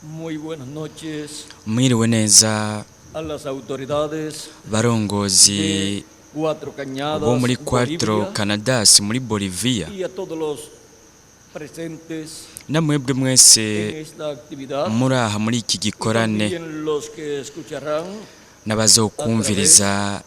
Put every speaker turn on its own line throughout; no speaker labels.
Muy buenas noches
Mwiriwe neza
a las autoridades
barongozi
de Cuatro
bo
Cañadas,
muri Cuatro
Bolivia,
Canadas muri Bolivia
y a todos los presentes
namwebwe mwese
en esta actividad
muri aha muri iki
y
gikorane
también los que escucharán
n'abazokumviriza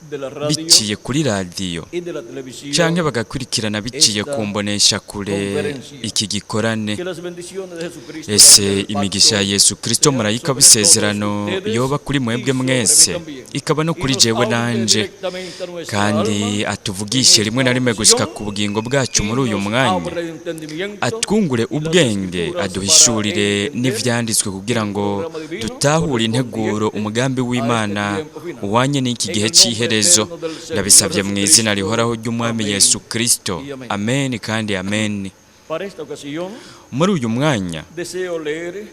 de la radio
biciye kuri radiyo
y de la televisión.
canke bagakurikirana biciye ku mbonesha kure iki gikorane.
Que las bendiciones de Jesucristo,
Ese
del pacto,
imigisha ya Yesu Kristo
sean
marayika
sobre
w'isezerano
todos ustedes
yoba kuri
y
mwebwe
sobre mí
mwese
también.
ikaba no
Y
kuri
nos
jewe
hable
nanje
directamente a nuestra
kandi
alma
atuvugishe
en
rimwe
esta
na rimwe gushika
ocasión
ku bugingo bwacu
y
muri uyu
nos
mwanya
abra el entendimiento
atwungure
y las
ubwenge
escrituras para
aduhishurire
entender
n'ivyanditswe kugira
el
ngo
programa divino
dutahure integuro
correspondiente
umugambi
a este
w'Imana
tiempo final.
uwanye n'iki
En
gihe
el nombre
c'iherezo.
eterno del Señor
Ndabisabye mu izina
Jesucristo.
rihoraho ry'Umwami
Amén
Yesu Kristo.
y amén.
Amen kandi amen.
Para esta ocasión
Muri uyu mwanya
deseo leer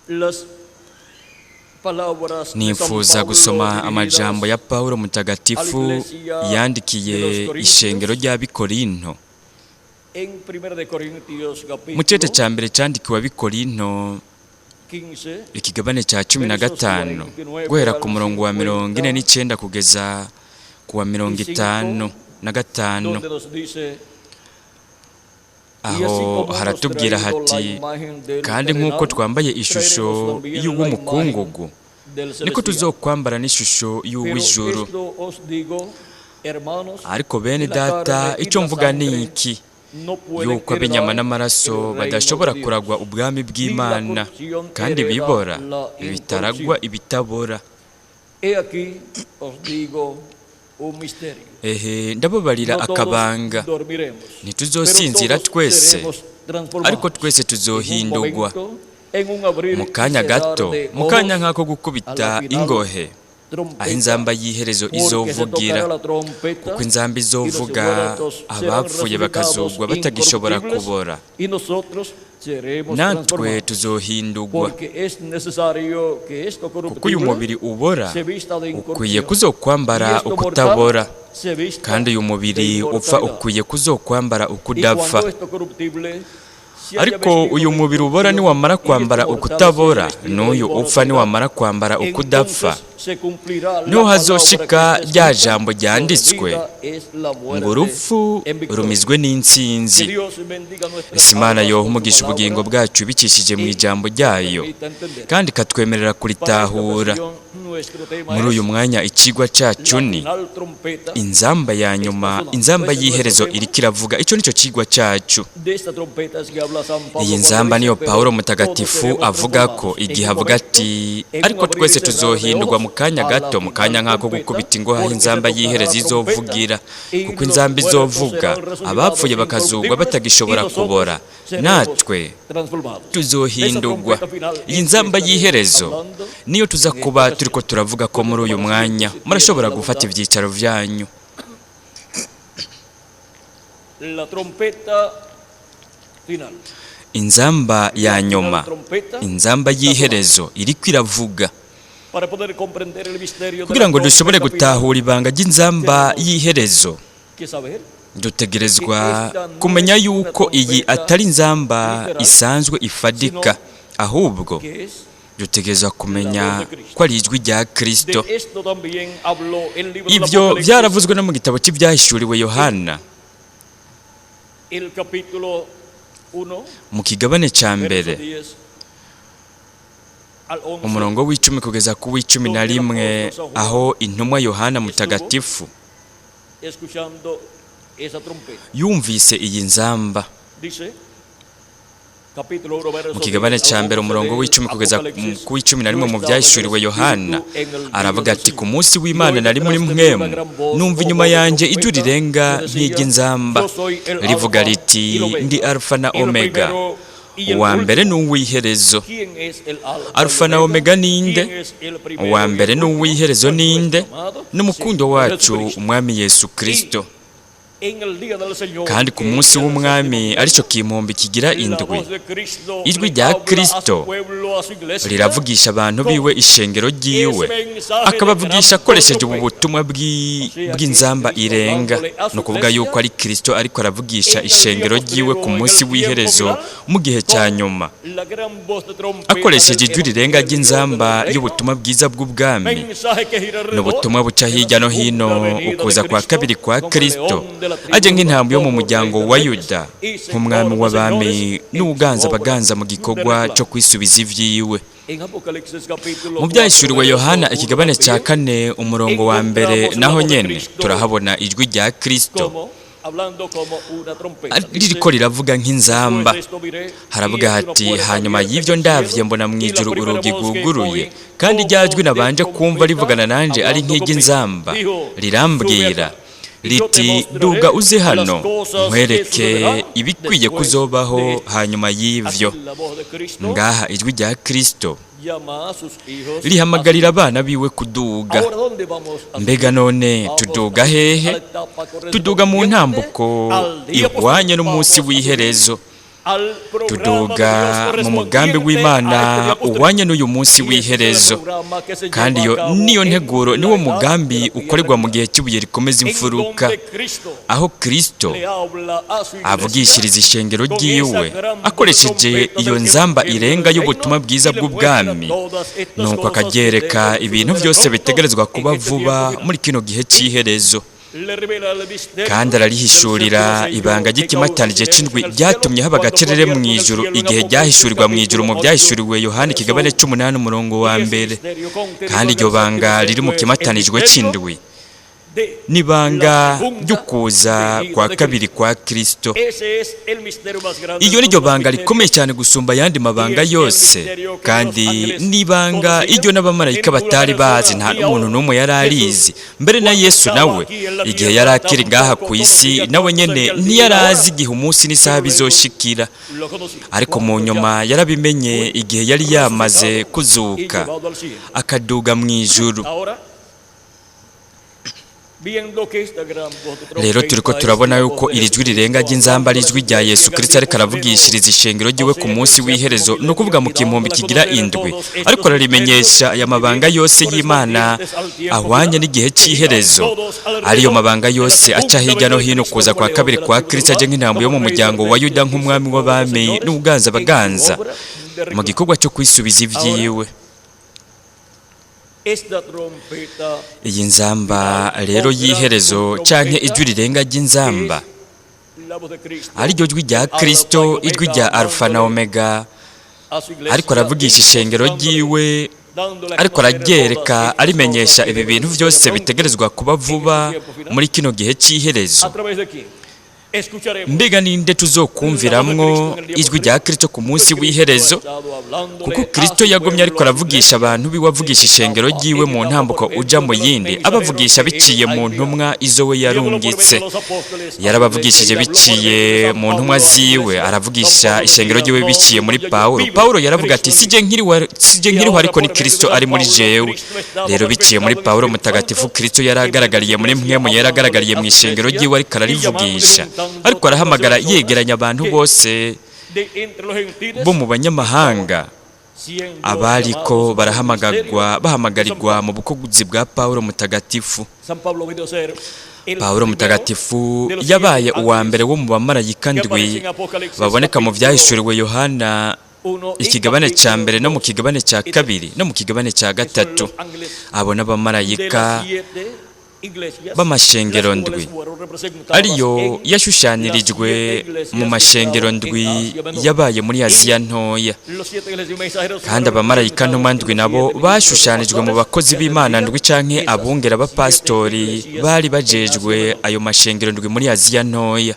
las palabras de San
nifuza
Pablo
gusoma
dirigidas
amajambo ya Pawulo mutagatifu
a la iglesia
yandikiye
de los Corintios.
ishengero ry'Abikorinto
en 1 de Corintios
mu cete
capítulo
ca mbere candikiwe Abikorinto
15
ikigabane ca 15 guhera ku murongo wa 49 kugeza ku wa 55,
donde nos dice: "Y así
aho
como hemos
haratubwira
traído la
hati
imagen del
kandi nk'uko
terrenal,
twambaye ishusho
traeremos también la
y'uw'umukungugu
imagen del
niko
celestial.
tuzokwambara n'ishusho
Pero
y'uw'ijuru.
esto os digo, hermanos,
Ariko bene
que la
data
carne y
icyo
la
mvuga ni
sangre
iki
no pueden
yuko ab'inyama
heredar
n'amaraso
el reino
badashobora
de Dios,
kuragwa ubwami
ni la
bw'Imana
corrupción
kandi
hereda
bibora
la
bitaragwa
incorrupción.
ibitabora.
He aquí os digo un misterio.
Ehe ndababarira
No todos
akabanga
dormiremos, pero
ntituzosinzira
todos
twese
seremos transformados.
ariko twese
En un
tuzohindurwa
momento, en un abrir
mu
y
kanya
cerrar
gato
de
mu kanya
ojos,
nk'ako
a
gukubita
la final
ingohe
trompeta,
aho inzamba y'iherezo
porque se
izovugira
tocará la trompeta,
kuko inzamba
y los
izovuga
muertos serán
abapfuye
resucitados
bakazugwa batagishobora
incorruptibles,
kubora
y nosotros seremos
natwe
transformados.
tuzohindurwa
Porque es necesario que esto
kuko uyu
corruptible
mubiri ubora
se vista de
ukwiye
incorrupción, y
kuzokwambara
esto
ukutabora
mortal se vista
kandi uyu
de
mubiri upfa
inmortalidad.
ukwiye kuzokwambara
Y
ukudapfa.
cuando esto corruptible se haya
Ariko
vestido
uyu
de
mubiri ubora
incorrupción
niwamara
y esto
kwambara
mortal se haya
ukutabora
vestido de
n'uyu upfa
inmortalidad,
niwamara kwambara ukudapfa
entonces se cumplirá la
niho
palabra que
hazoshika
está
rya
escrita:
jambo ryanditswe
sorbida es la
ngo
muerte
urupfu
en victoria.
rumizwe
Que
n'intsinzi.
Dios bendiga nuestras
Ese Imana
almas
yoha
con su
umugisha ubugingo
palabra
bwacu bicishije mu
y
ijambo
nos
ryayo
permita entender.
kandi ikatwemerera
Para esta
kuritahura.
ocasión, nuestro tema
Muri uyu
es
mwanya ikigwa cacu
la
ni
final trompeta
inzamba ya nyuma
está sonando.
inzamba
Ese es
y'iherezo
nuestro tema.
iriko iravuga icyo nicyo kigwa cacu.
De esta trompeta es que habla San Pablo
Iyi
cuando
nzamba
dice,
niyo
pero
Pawulo
todos
mutagatifu
seremos
avuga ko
transformados en
igihe
un
avuga
momento,
ati
en un
ariko
abrir y
twese
cerrar de
tuzohindurwa mu
ojos,
kanya
a la
gato mu
final
kanya nk'ako
trompeta,
gukubita ingohe aho
porque se
inzamba
tocará
y'iherezo
la trompeta
izovugira
y
kuko
los
inzamba
muertos
izovuga
serán resucitados
abapfuye bakazugwa
incorruptibles y
batagishobora
nosotros
kubora
seremos
natwe
transformados. Esa
tuzohindurwa.
trompeta final
Iyi
es que
nzamba
estaremos
y'iherezo
hablando
niyo tuza
en esta
kuba
ocasión.
turiko turavuga ko
Pueden
muri uyu
tomar
mwanya
asiento si tienen
murashobora
la
gufata
bondad.
ivyicaro vyanyu.
La trompeta final.
Inzamba ya
La final
nyuma
trompeta
inzamba
está sonando.
y'iherezo iriko iravuga.
Para poder comprender el misterio de
Kugira
la
ngo dushobore
trompeta final,
gutahura ibanga ry'inzamba
tenemos
y'iherezo
que saber
dutegerezwa
que esta no
kumenya
es una
yuko iyi
trompeta
atari inzamba
literal,
isanzwe ifadika
sino
ahubwo
que es
dutegerezwa
la voz
kumenya
de Cristo.
ko ari ijwi rya Kristo.
De esto también habló el libro del
Ibyo
Apocalipsis,
byaravuzwe no mu gitabo cy'ibyahishuriwe Yohana
el capítulo 1,
mu kigabane ca
verso
mbere
10 al 11,
umurongo w'icumi kugeza ku w'icumi na
donde el
rimwe
apóstol San Juan
aho intumwa Yohana
estuvo
mutagatifu
escuchando esa trompeta.
yumvise iyi nzamba.
Dice, capítulo 1,
Mu
verso
kigabane
10 al
ca mbere
11
umurongo
del
w'icumi kugeza
Apocalipsis,
ku w'icumi na
yo
rimwe mu
estaba en el
byahishuriwe Yohana
Espíritu en el día
aravuga
del
ati ku
Señor.
munsi
Y
w'Imana
oí
nari muri
detrás de mí una
mwemu
gran voz
numva
como
inyuma
voz de
yanjye ijwi
trompeta
rirenga
que decía,
nk'iry'inzamba
yo soy el
rivuga
Alfa
riti
y el
ndi
Omega,
Alfa na
el
Omega
primero y el
uwa mbere
último.
n'uw'iherezo.
¿Quién es el Alfa y
Alfa na
Omega?
Omega ninde?
¿Quién es el primero
Uwa
y el
mbere
último?
n'uw'iherezo
Nuestro
ninde?
amado
N'umukundo
Señor
wacu
Jesucristo.
Umwami Yesu
Y
Kristo. Kandi ku munsi w'Umwami, aricyo kimpumbi kigira indwi, ijwi rya Kristo riravugisha abantu biwe, ishengero ryiwe, akabavugisha akoresheje ubu butumwa bw'inzamba irenga. Ni ukuvuga yuko ari Kristo ariko aravugisha ishengero ryiwe ku munsi w'iherezo, mu gihe cya nyuma, akoresheje ijwi rirenga ry'inzamba y'ubutumwa bwiza bw'ubwami. Ni ubutumwa buca hirya no hino ukuza kwa kabiri kwa Kristo, ajya nk'intambwe yo mu muryango wa Yuda, nk'umwami w'abami n'uganza abaganza, mu gikorwa cyo kwisubiza ibyiwe. Mu Byahishuriwe Yohana ikigabane cya 4, umurongo wa 1, naho nyene turahabona ijwi rya Kristo ririko riravuga nk'inzamba. Haravuga hati: "Hanyuma y'ibyo ndavye, mbona mu ijuru urugi rwuguruye, kandi rya jwi nabanje kumva rivugana nanje ari nk'iry'inzamba rirambwira riti: 'Duga uze hano, nkwereke ibikwiye kuzobaho hanyuma y'ivyo.'" Ngaha ijwi rya Kristo rihamagarira abana biwe kuduga. Mbega none tuduga hehe? Tuduga mu ntambuko ihwanye n'umunsi w'iherezo. Tuduga mu mugambi w'Imana uhwanye n'uyu munsi w'iherezo. Kandi iyo niyo nteguro, niwo mugambi ukorerwa mu gihe cy'ibuye rikomeza imfuruka, aho Kristo avugishiriza ishengero ryiwe akoresheje iyo nzamba irenga y'ubutumwa bwiza bw'ubwami, nuko akaryereka ibintu byose bitegerezwa kuba vuba muri kino gihe cy'iherezo. Kandi ararihishurira ibanga ry'ikimatanije c'indwi ryatumye haba agacerere mu ijuru, igihe ryahishurirwa mu ijuru mu Byahishuriwe Yohani ikigabane c'umunani, umurongo wa 1. Kandi iryo banga riri mu kimatanijwe c'indwi n'ibanga ry'ukuza kwa kabiri kwa Kristo. Iyo ni ryo banga rikomeye cyane gusumba ayandi mabanga yose, kandi n'ibanga iryo n'abamarayika batari bazi, nta n'umuntu n'umwe yari arizi. Mbere na Yesu nawe, igihe yari akiri ngaha ku isi, nawe nyene ntiyari azi igihe umunsi n'isaha bizoshikira, ariko mu nyuma yarabimenye igihe yari yamaze kuzuka akaduga mu ijuru. Rero turiko turabona yuko iri jwi rirenga ry'inzamba ari ijwi rya Yesu Kristo ariko aravugishiriza ishengero ryiwe ku munsi w'iherezo, ni ukuvuga mu kimpumbi kigira indwi, ariko ararimenyesha aya mabanga yose y'Imana ahwanye n'igihe cy'iherezo, ariyo mabanga yose aca hirya no hino kuza kwa kabiri kwa Kristo, aje nk'intambwe yo mu muryango wa Yuda, nk'umwami w'abami n'uganza abaganza, mu gikorwa cyo kwisubiza ibyiwe. Iyi nzamba rero y'iherezo, canke ijwi rirenga ry'inzamba, ariryo jwi rya Kristo, ijwi rya Alfa na Omega, ariko aravugisha ishengero ryiwe, ariko araryereka, arimenyesha ibi bintu byose bitegerezwa kuba vuba muri kino gihe cy'iherezo. Mbega ninde tuzokumviramwo ijwi rya Kristo ku munsi w'iherezo? Kuko Kristo yagumye ariko aravugisha abantu biwe, avugisha ishengero ryiwe mu ntambuko uja mu yindi, abavugisha biciye mu ntumwa izo we yarungitse. Yarabavugishije biciye mu ntumwa ziwe, aravugisha ishengero ryiwe biciye muri Pawulo. Pawulo yaravuga ati: Sije nkiriho, ariko ni Kristo ari muri jewe." Rero biciye muri Pawulo mutagatifu, Kristo yaragaragariye muri mpwemu, yaragaragariye mu ishengero ryiwe, ariko ararivugisha, ariko arahamagara, yegeranya abantu bose bo mu banyamahanga abariko barahamagagwa, bahamagarirwa mu bukozi bwa Pawulo mutagatifu. Pawulo mutagatifu yabaye uwa mbere wo mu bamarayika ndwi baboneka mu Byahishuriwe Yohana ikigabane cya 1, no mu kigabane cya 2, no mu kigabane cya 3. Abo n'abamarayika b'amashengero ndwi, ariyo yashushanirijwe mu mashengero ndwi yabaye muri Aziya Ntoya. Kandi abamarayika ntumwa ndwi nabo bashushanijwe mu bakozi b'Imana ndwi, canke abungera b'abapasitori bari bajejwe ayo mashengero ndwi muri Aziya Ntoya.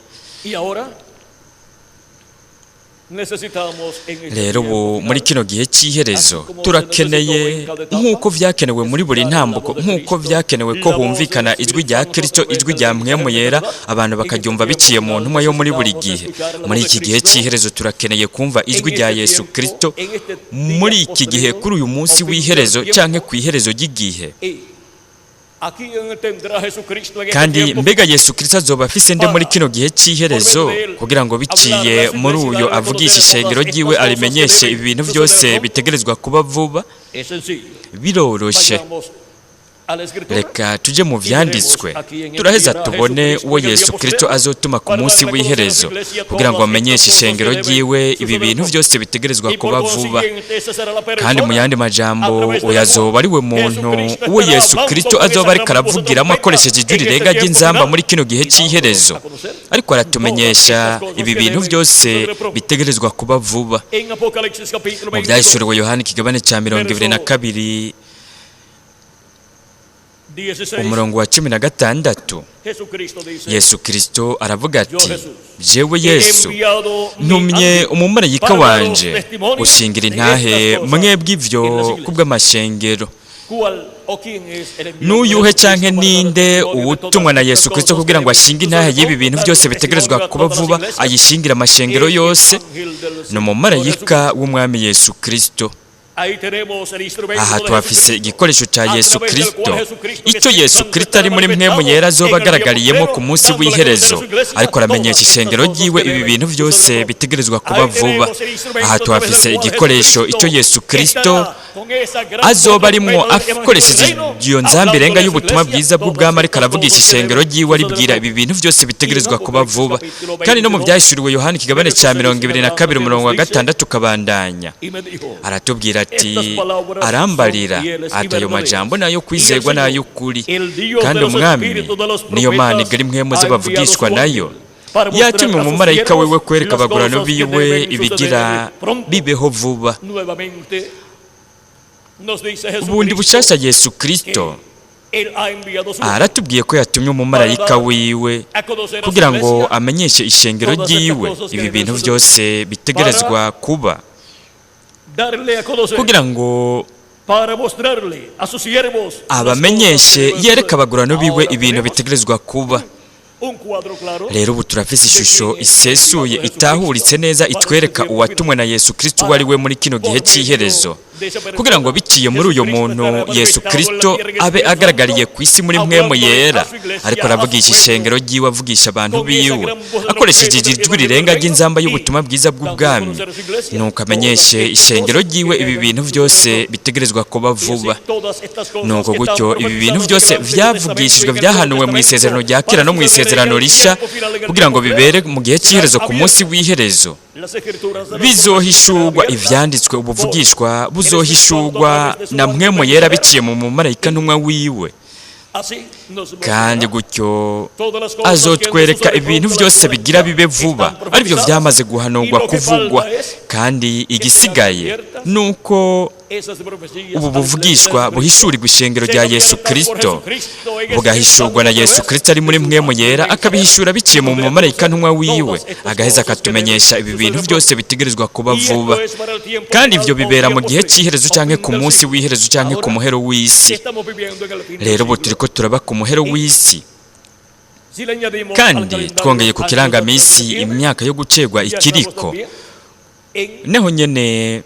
Rero ubu muri kino gihe cy'iherezo turakeneye, nk'uko vyakenewe muri buri ntambuko, nk'uko vyakenewe ko humvikana ijwi rya Kristo, ijwi rya mpwemu yera, abantu bakaryumva biciye mu ntumwa yo muri buri gihe. Muri iki gihe cy'iherezo turakeneye kumva ijwi rya Yesu Kristo, muri iki gihe, kuri uyu munsi w'iherezo canke ku iherezo ry'igihe. Kandi mbega Yesu Kristo azoba afise nde muri kino gihe cy'iherezo, kugira ngo biciye muri uyo avugisha ishengero ryiwe arimenyeshe ibintu byose bitegerezwa kuba vuba? Biroroshe. Reka tujye mu vyanditswe, turaheza tubone uwo Yesu Kristo azotuma ku munsi w'iherezo kugira ngo amenyeshe ishengero ryiwe ibi bintu byose bitegerezwa kuba vuba. Kandi mu yandi majambo, uyu azoba ari we muntu uwo Yesu Kristo azoba ariko aravugiramo akoresheje ijwi rirenga ry'inzamba muri kino gihe cy'iherezo, ariko aratumenyesha ibi bintu byose bitegerezwa kuba vuba. Mu Byahishuriwe Yohani ikigabane cya 22 umurongo wa 16, Yesu Kristo aravuga ati: "Jewe Yesu ntumye umumarayika wanje gushingira intahe mwebwe ivyo kubw'amashengero." N'uyuhe canke ninde uwutumwa na Yesu Kristo kugira ngo ashinge intahe y'ibi bintu byose bitegerezwa kuba vuba, ayishingira amashengero yose? Ni umumarayika w'Umwami Yesu Kristo. Aha tuhafise igikoresho cya Yesu Kristo, icyo Yesu Kristo ari muri mwe yera azoba agaragariyemo ku munsi w'iherezo, ariko aramenyesha ishengero ryiwe ibi bintu byose bitegerezwa kuba vuba. Aha tuhafise igikoresho icyo Yesu Kristo azoba arimwo akoresheje iyo nzamba irenga y'ubutumwa bwiza bw'ubwami, ariko aravugisha ishengero ryiwe aribwira ibi bintu byose bitegerezwa kuba vuba. Kandi no mu Byahishuriwe Yohani ikigabane cya 22 umurongo wa 6 ukabandanya, aratubwira ati: "Arambarira ati ayo majambo nayo kwizerwa n'ay'ukuri, kandi Umwami niyo Mana igari mpwemu z'abavugishwa nayo yatumye umumarayika wiwe kwereka abagurano biwe ibigira bibeho vuba." Ubundi bushasha Yesu Kristo aratubwiye ko yatumye umumarayika wiwe kugira ngo amenyeshe ishengero ryiwe ibi bintu byose bitegerezwa kuba, kugira ngo abamenyeshe, yereka abagurano biwe ibintu bitegerezwa kuba. Rero ubu turafise ishusho isesuye, itahuritse neza, itwereka uwatumwe na Yesu Kristo uwo ari we muri kino gihe cy'iherezo, kugira ngo biciye muri uyu muntu Yesu Kristo abe agaragariye ku isi muri mpwemu yera, ariko aravugisha ishengero ryiwe, avugisha abantu biwe akoresheje ijwi rirenga ry'inzamba y'ubutumwa bwiza bw'ubwami, nuko amenyeshe ishengero ryiwe ibi bintu byose bitegerezwa kuba vuba. Nuko gutyo ibi bintu byose vyavugishijwe, byahanuwe mu isezerano rya kera no mu isezerano rishya, kugira ngo bibere mu gihe cy'iherezo, ku munsi w'iherezo, bizohishurwa. Ivyanditswe, ubuvugishwa buzohishurwa na mpwemu yera biciye mu mumarayika ntumwa wiwe, kandi gutyo azotwereka ibintu byose bigira bibe vuba, aribyo vyamaze guhanurwa kuvugwa. Kandi igisigaye nuko ubu buvugishwa buhishurirwa ishengero rya Yesu Kristo, bugahishurwa na Yesu Kristo ari muri mpwemu yera, akabihishura biciye mu mumarayika ntumwa wiwe, agaheza akatumenyesha ibi bintu byose bitegerezwa kuba vuba. Kandi ivyo bibera mu gihe cy'iherezo canke ku munsi w'iherezo canke ku muhero w'isi. Rero ubu turiko turaba ku muhero w'isi, kandi twongeye ku kirangamisi imyaka yo gucegwa ikiriko, naho nyene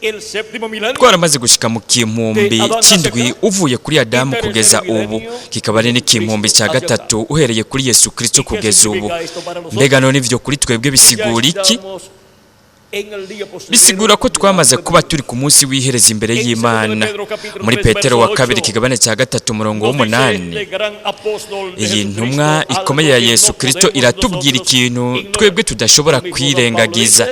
twaramaze gushika mu kimpumbi c'indwi uvuye kuri Adamu kugeza ubu, kikaba ari n'ikimpumbi cya gatatu uhereye kuri Yesu Kristo kugeza ubu. Mbega none ivyo kuri twebwe bisigura iki? Bisigura ko twamaze kuba turi ku munsi w'iherezo imbere y'Imana. Muri Petero wa kabiri ikigabane cya 3 umurongo w'8, iyi ntumwa ikomeye ya Yesu Kristo iratubwira ikintu twebwe tudashobora kwirengagiza.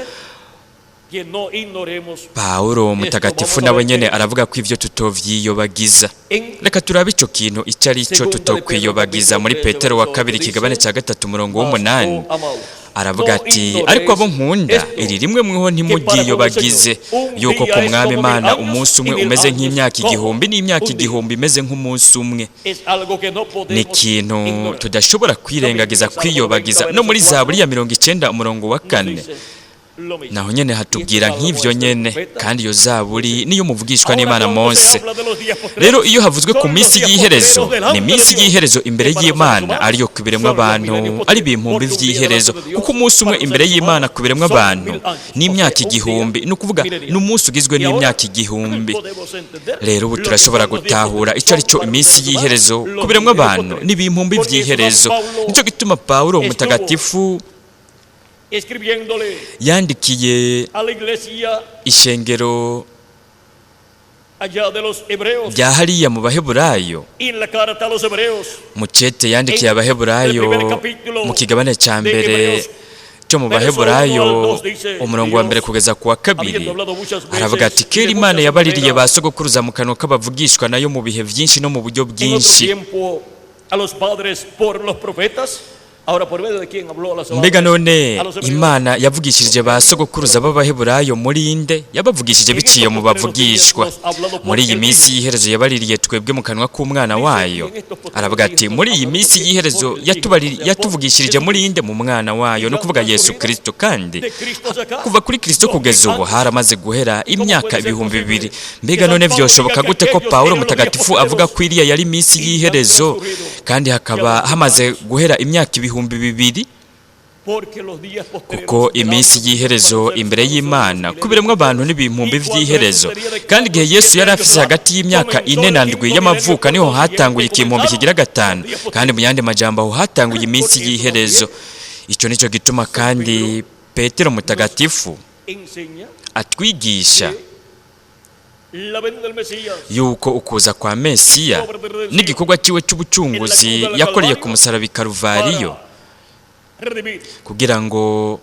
Pawulo mutagatifu nawe nyene aravuga ko ivyo tutovyiyobagiza. Reka turabe ico kintu icyo ari cyo tutokwiyobagiza. Muri Petero wa kabiri ikigabane cya 3 umurongo w'8 aravuga ati: "Ariko abo nkunda, iri rimwe mweho ntimuryiyobagize, yuko ku Mwami Imana umunsi umwe umeze nk'imyaka 1000, n'imyaka 1000 imeze nk'umunsi umwe." Ni ikintu tudashobora kwirengagiza, kwiyobagiza. No muri Zaburi ya 90 umurongo wa 4 Naho nyene hatubwira nk'ivyo nyene, kandi iyo zaburi niyo muvugishwa n'Imana Mose. Rero iyo havuzwe ku minsi y'iherezo, ni iminsi y'iherezo imbere y'Imana, ariyo ku biremwa abantu ari ibimpumbi vy'iherezo, kuko umunsi umwe imbere y'Imana ku biremwa abantu ni imyaka 1000, ni ukuvuga ni umunsi ugizwe n'imyaka 1000. Rero ubu turashobora gutahura ico ari cyo iminsi y'iherezo ku biremwa abantu n'ibimpumbi vy'iherezo. Nico gituma Pawulo mutagatifu yandikiye ishengero rya hariya mu Baheburayo, mu cete yandikiye Abaheburayo mu kigabane ca mbere cyo mu Baheburayo, umurongo wa mbere kugeza ku wa kabiri, aravuga ati: "Kera Imana yabaririye ba sogokuruza mu kanwa k'abavugishwa nayo mu bihe byinshi no mu buryo bwinshi." Mbega none Imana yavugishirije ba sogokuruza b'Abaheburayo muri inde? Yabavugishije biciye mu bavugishwa. Muri iyi minsi y'iherezo yabaririye twebwe mu kanwa k'umwana wayo. Aravuga ati: "Muri iyi minsi y'iherezo yatuvugishirije muri inde? Mu mwana wayo", no kuvuga Yesu Kristo. Kandi kuva kuri Kristo kugeza ubu haramaze guhera imyaka 2000. Mbega none vyoshoboka gute ko Pawulo mutagatifu avuga ko iriya yari minsi y'iherezo, kandi hakaba hamaze guhera imyaka 2000? Kuko iminsi y'iherezo imbere y'Imana ku biremwa abantu n'ibimpumbi vy'iherezo. Kandi igihe Yesu yari afise hagati y'imyaka 4 na 7 y'amavuka, niho hatanguye ikimpumbi kigira 5, kandi mu yandi majambo aho hatanguye iminsi y'iherezo. Ico nico gituma kandi Petero mutagatifu atwigisha yuko ukuza kwa Mesiya n'igikorwa ciwe c'ubucunguzi yakoreye ku musaraba i Karuvariyo, kugira ngo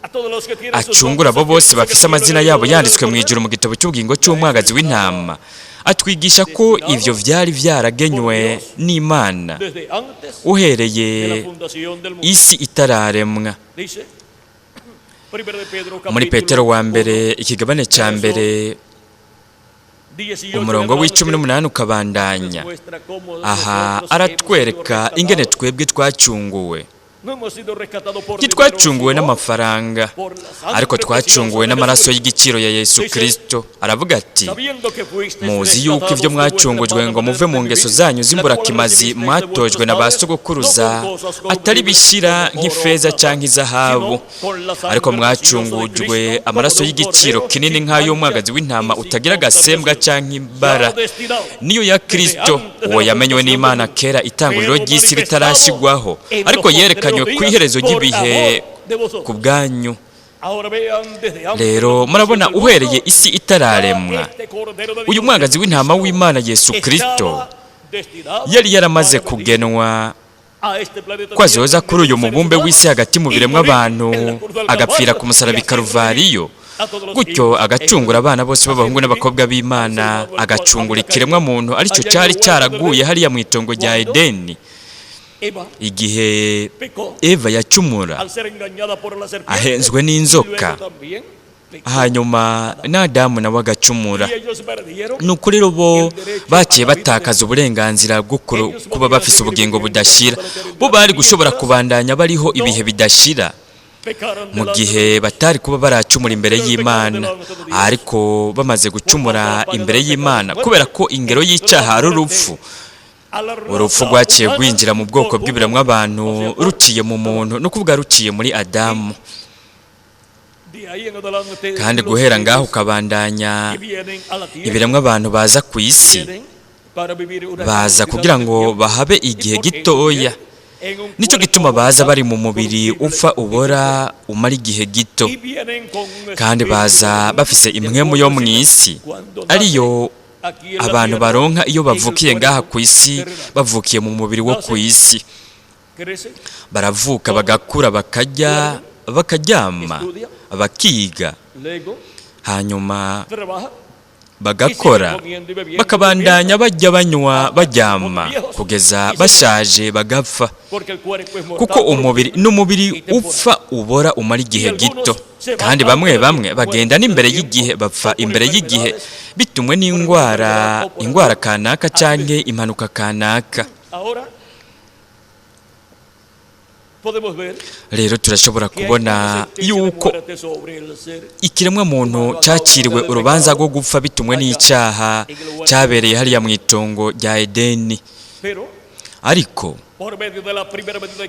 acungure abo bose bafise amazina yabo yanditswe mu ijuru mu gitabo cy'ubugingo cy'umwagazi w'intama, atwigisha ko ivyo vyari vyaragenywe n'Imana uhereye isi itararemwa. Muri Petero wa mbere, ikigabane ca mbere, umurongo w'18 ukabandanya, aha aratwereka ingene twebwe twacunguwe. Ntitwacunguwe n'amafaranga, ariko twacunguwe n'amaraso y'igiciro ya Yesu Kristo. Aravuga ati: "Muzi yuko ibyo mwacungujwe ngo muve mu ngeso zanyu z'imburakimazi mwatojwe na ba sogokuruza, atari bishira nk'ifeza cyangwa izahabu, ariko mwacungujwe amaraso y'igiciro kinini nk'ay'umwagazi w'intama utagira agasembwa cyangwa imbara, niyo ya Kristo. Uwo yamenywe n'Imana kera itanguriro ry'isi ritarashyirwaho, ariko yerekanywe ku iherezo ry'ibihe ku bwanyu." Rero murabona, uhereye isi itararemwa, uyu mwagazi w'intama w'Imana Yesu Kristo yari yaramaze kugenwa ko azoza kuri uyu mubumbe w'isi hagati mu biremwa abantu, agapfira ku musaraba i Karuvariyo, gutyo agacungura abana bose b'abahungu n'abakobwa b'Imana, agacungura ikiremwa muntu aricyo cyari cyaraguye hariya mu itongo rya Edeni igihe Eva yacumura ahenzwe n'inzoka, hanyuma n'Adamu nawe agacumura. Ni ukuri rero bo baciye batakaza uburenganzira bwo kuba bafise ubugingo budashira. Bo bari gushobora kubandanya bariho ibihe bidashira mu gihe batari kuba baracumura imbere y'Imana. Ariko bamaze gucumura imbere y'Imana, kubera ko ingero y'icyaha ari urupfu, urupfu rwaciye rwinjira mu bwoko bw'ibiremwa abantu ruciye mu muntu, no kuvuga ruciye muri Adamu. Kandi guhera ngaho ukabandanya, ibiremwa abantu baza ku isi baza kugira ngo bahabe igihe gitoya. Nicyo gituma baza bari mu mubiri upfa, ubora, umara igihe gito, kandi baza bafise impwemu yo mu isi, ariyo abantu baronka iyo bavukiye ngaha ku isi, bavukiye mu mubiri wo ku isi. Baravuka, bagakura, bakarya, bakaryama, bakiga, hanyuma bagakora, bakabandanya bajya, banywa, baryama, kugeza bashaje bagapfa, kuko umubiri n'umubiri upfa, ubora, umara igihe gito. Kandi bamwe bamwe bagenda n'imbere y'igihe, bapfa imbere y'igihe bitumwe n'indwara, indwara kanaka canke impanuka kanaka. Rero turashobora kubona yuko ikiremwa muntu caciriwe urubanza rwo gupfa bitumwe n'icyaha cyabereye hariya mu itongo rya Edeni. Ariko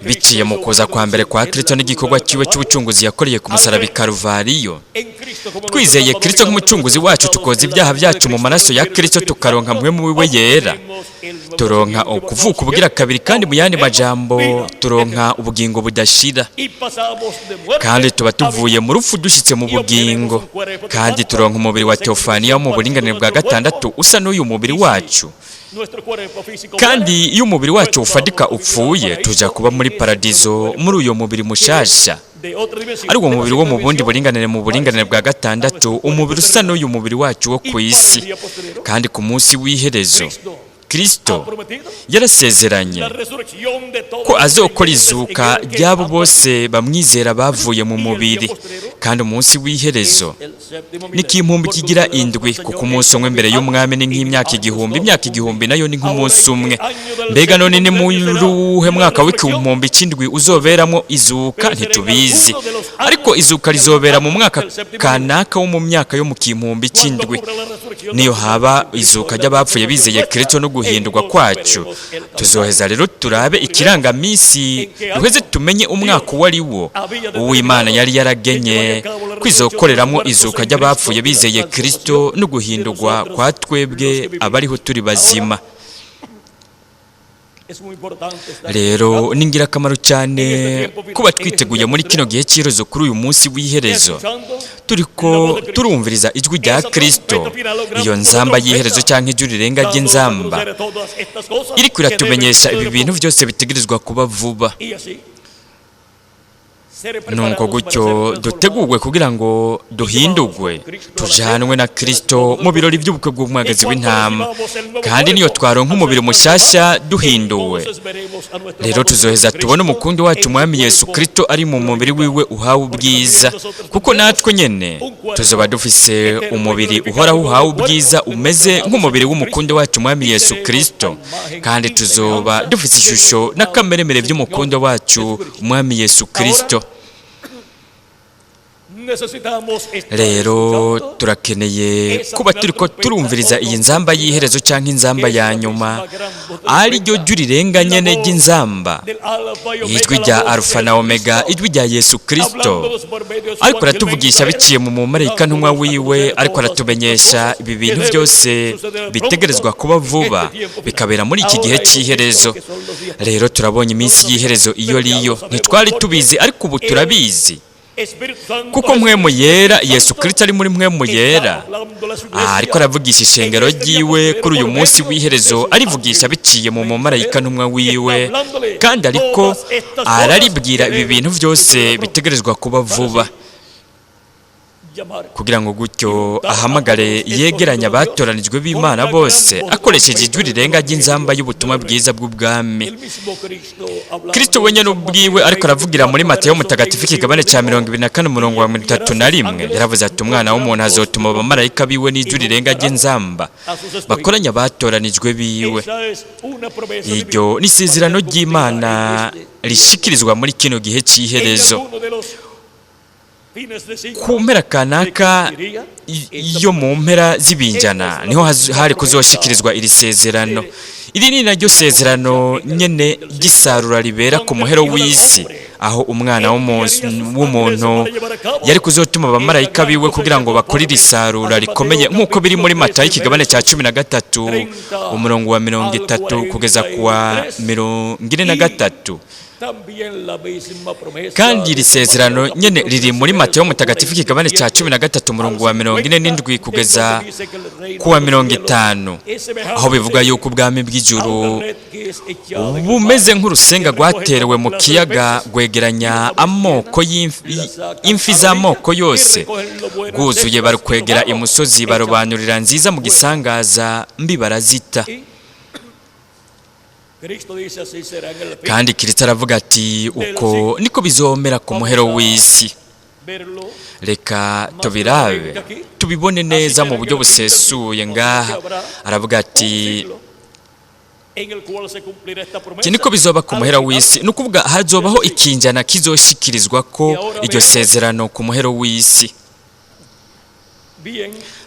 biciye mu kuza kwa mbere kwa Kristo n'igikorwa cyiwe cy'ubucunguzi yakoreye ku musaraba i Karuvariyo, twizeye Kristo nk'umucunguzi wacu, tukoza ibyaha byacu mu maraso ya Kristo, tukaronka Mpwemu wiwe Yera, turonka ukuvuka ubugira kabiri, kandi mu yandi majambo turonka ubugingo budashira, kandi tuba tuvuye mu rupfu dushyitse mu bugingo, kandi turonka umubiri wa teofaniya wo mu buringanire bwa gatandatu usa n'uyu mubiri wacu. Kandi iyo umubiri wacu ufadika upfuye, tuja kuba muri paradizo muri uyo mubiri mushasha, ari uwo mubiri wo mu bundi buringanire, mu buringanire bwa gatandatu, umubiri usa n'uyu mubiri wacu wo ku isi. Kandi ku munsi w'iherezo Kristo yarasezeranye ko azokora izuka ry'abo bose bamwizera bavuye mu mubiri. Kandi umunsi w'iherezo ni k'impumbi kigira indwi, kuko umunsi umwe mbere y'umwami ni nk'imyaka 1000, imyaka 1000 nayo ni nk'umunsi umwe. Mbega none ni muri uwuhe mwaka w'igihumbi cy'indwi uzoberamo izuka? Ntitubizi, ariko izuka rizobera mu mwaka kanaka wo mu myaka yo mu kimpumbi cy'indwi. Niyo haba izuka ry'abapfuye bizeye Kristo no guhindurwa kwacu, tuzoheza rero turabe ikirangaminsi, duheze tumenye umwaka uwo ari wo uw'Imana yari yaragenye kwizokoreramo izuka ry'abapfuye bizeye Kristo no guhindurwa kwa twebwe abariho turi bazima. Rero ni ingirakamaro cyane kuba twiteguye muri kino gihe cy'iherezo, kuri uyu munsi w'iherezo, turiko turumviriza ijwi rya Kristo, iyo nzamba y'iherezo cyangwa ijwi rirenga ry'inzamba iriko iratumenyesha ibi bintu byose bitegerezwa kuba vuba. Nuko gutyo dutegurwe kugira ngo duhindurwe tujanwe na Kristo mu birori by'ubukwe bw'umwagazi w'intama. Kandi niyo twaronka umubiri mushyashya duhinduwe, rero tuzoheza tubone umukundi wacu Umwami Yesu Kristo ari mu mubiri wiwe uhawe ubwiza, kuko natwe nyene tuzoba dufise umubiri uhoraho uhawe ubwiza umeze nk'umubiri w'umukundi wacu Umwami Yesu Kristo, kandi tuzoba dufise ishusho n'akameremere by'umukundi wacu Umwami Yesu Kristo. Rero turakeneye kuba turiko turumviriza iyi nzamba y'iherezo cyangwa inzamba ya nyuma, ari ryo jwi rirenga nyene ry'inzamba, ijwi rya Alufa na Omega, ijwi rya Yesu Kristo ariko aratuvugisha biciye mu mumarayika ntumwa wiwe, ariko aratumenyesha ibi bintu byose bitegerezwa kuba vuba, bikabera muri iki gihe cy'iherezo. Rero turabonye iminsi y'iherezo iyo ariyo, ntitwari tubizi ariko ubu turabizi, kuko Mpwemu Yera, Yesu Kristo ari muri Mpwemu Yera, ariko aravugisha ishengero ryiwe kuri uyu munsi w'iherezo, arivugisha biciye mu mumarayika ntumwa wiwe, kandi ariko araribwira ibi bintu byose bitegerezwa kuba vuba, kugira ngo gutyo ahamagare yegeranya abatoranijwe b'Imana bose akoresheje ijwi rirenga ry'inzamba y'ubutumwa bwiza bw'ubwami. Kristo wenyine ubwiwe ariko aravugira muri Matayo Mutagatifu ikigabane cya 24 umurongo wa 31, yaravuze ati: "Umwana w'umuntu azotuma abamarayika biwe n'ijwi rirenga ry'inzamba bakoranya abatoranijwe biwe." Iryo ni isezerano ry'Imana rishikirizwa muri kino gihe cy'iherezo. Ku mpera kanaka yo mu mpera z'ibinjana niho hari kuzoshikirizwa iri sezerano. Iri ni naryo sezerano nyene ry'isarura ribera ku muhero w'isi, aho umwana w'umuntu yari kuzotuma abamarayika biwe kugira ngo bakore iri sarura rikomeye, nk'uko biri muri Matayo ikigabane cya 13 umurongo wa 30 kugeza ku wa 43. Kandi iri sezerano nyene riri muri Matayo Mutagatifu ikigabane cya 13 umurongo wa 47 kugeza ku wa 50, aho bivuga yuko ubwami bw'ijuru bumeze nk'urusenga rwaterewe mu kiyaga, rwegeranya amoko y'imfi z'amoko yose, rwuzuye barukwegera imusozi, barobanurira nziza mu gisangaza, mbi barazita. Kandi Kristo aravuga ati: "Uko niko bizomera ku muhero w'isi." Reka tubirabe tubibone neza mu buryo busesuye ngaha. Aravuga ati: Iki niko bizoba ku muhera w'isi, ni ukuvuga hazobaho ikinjana kizoshikirizwa ko iryo sezerano ku muhero w'isi.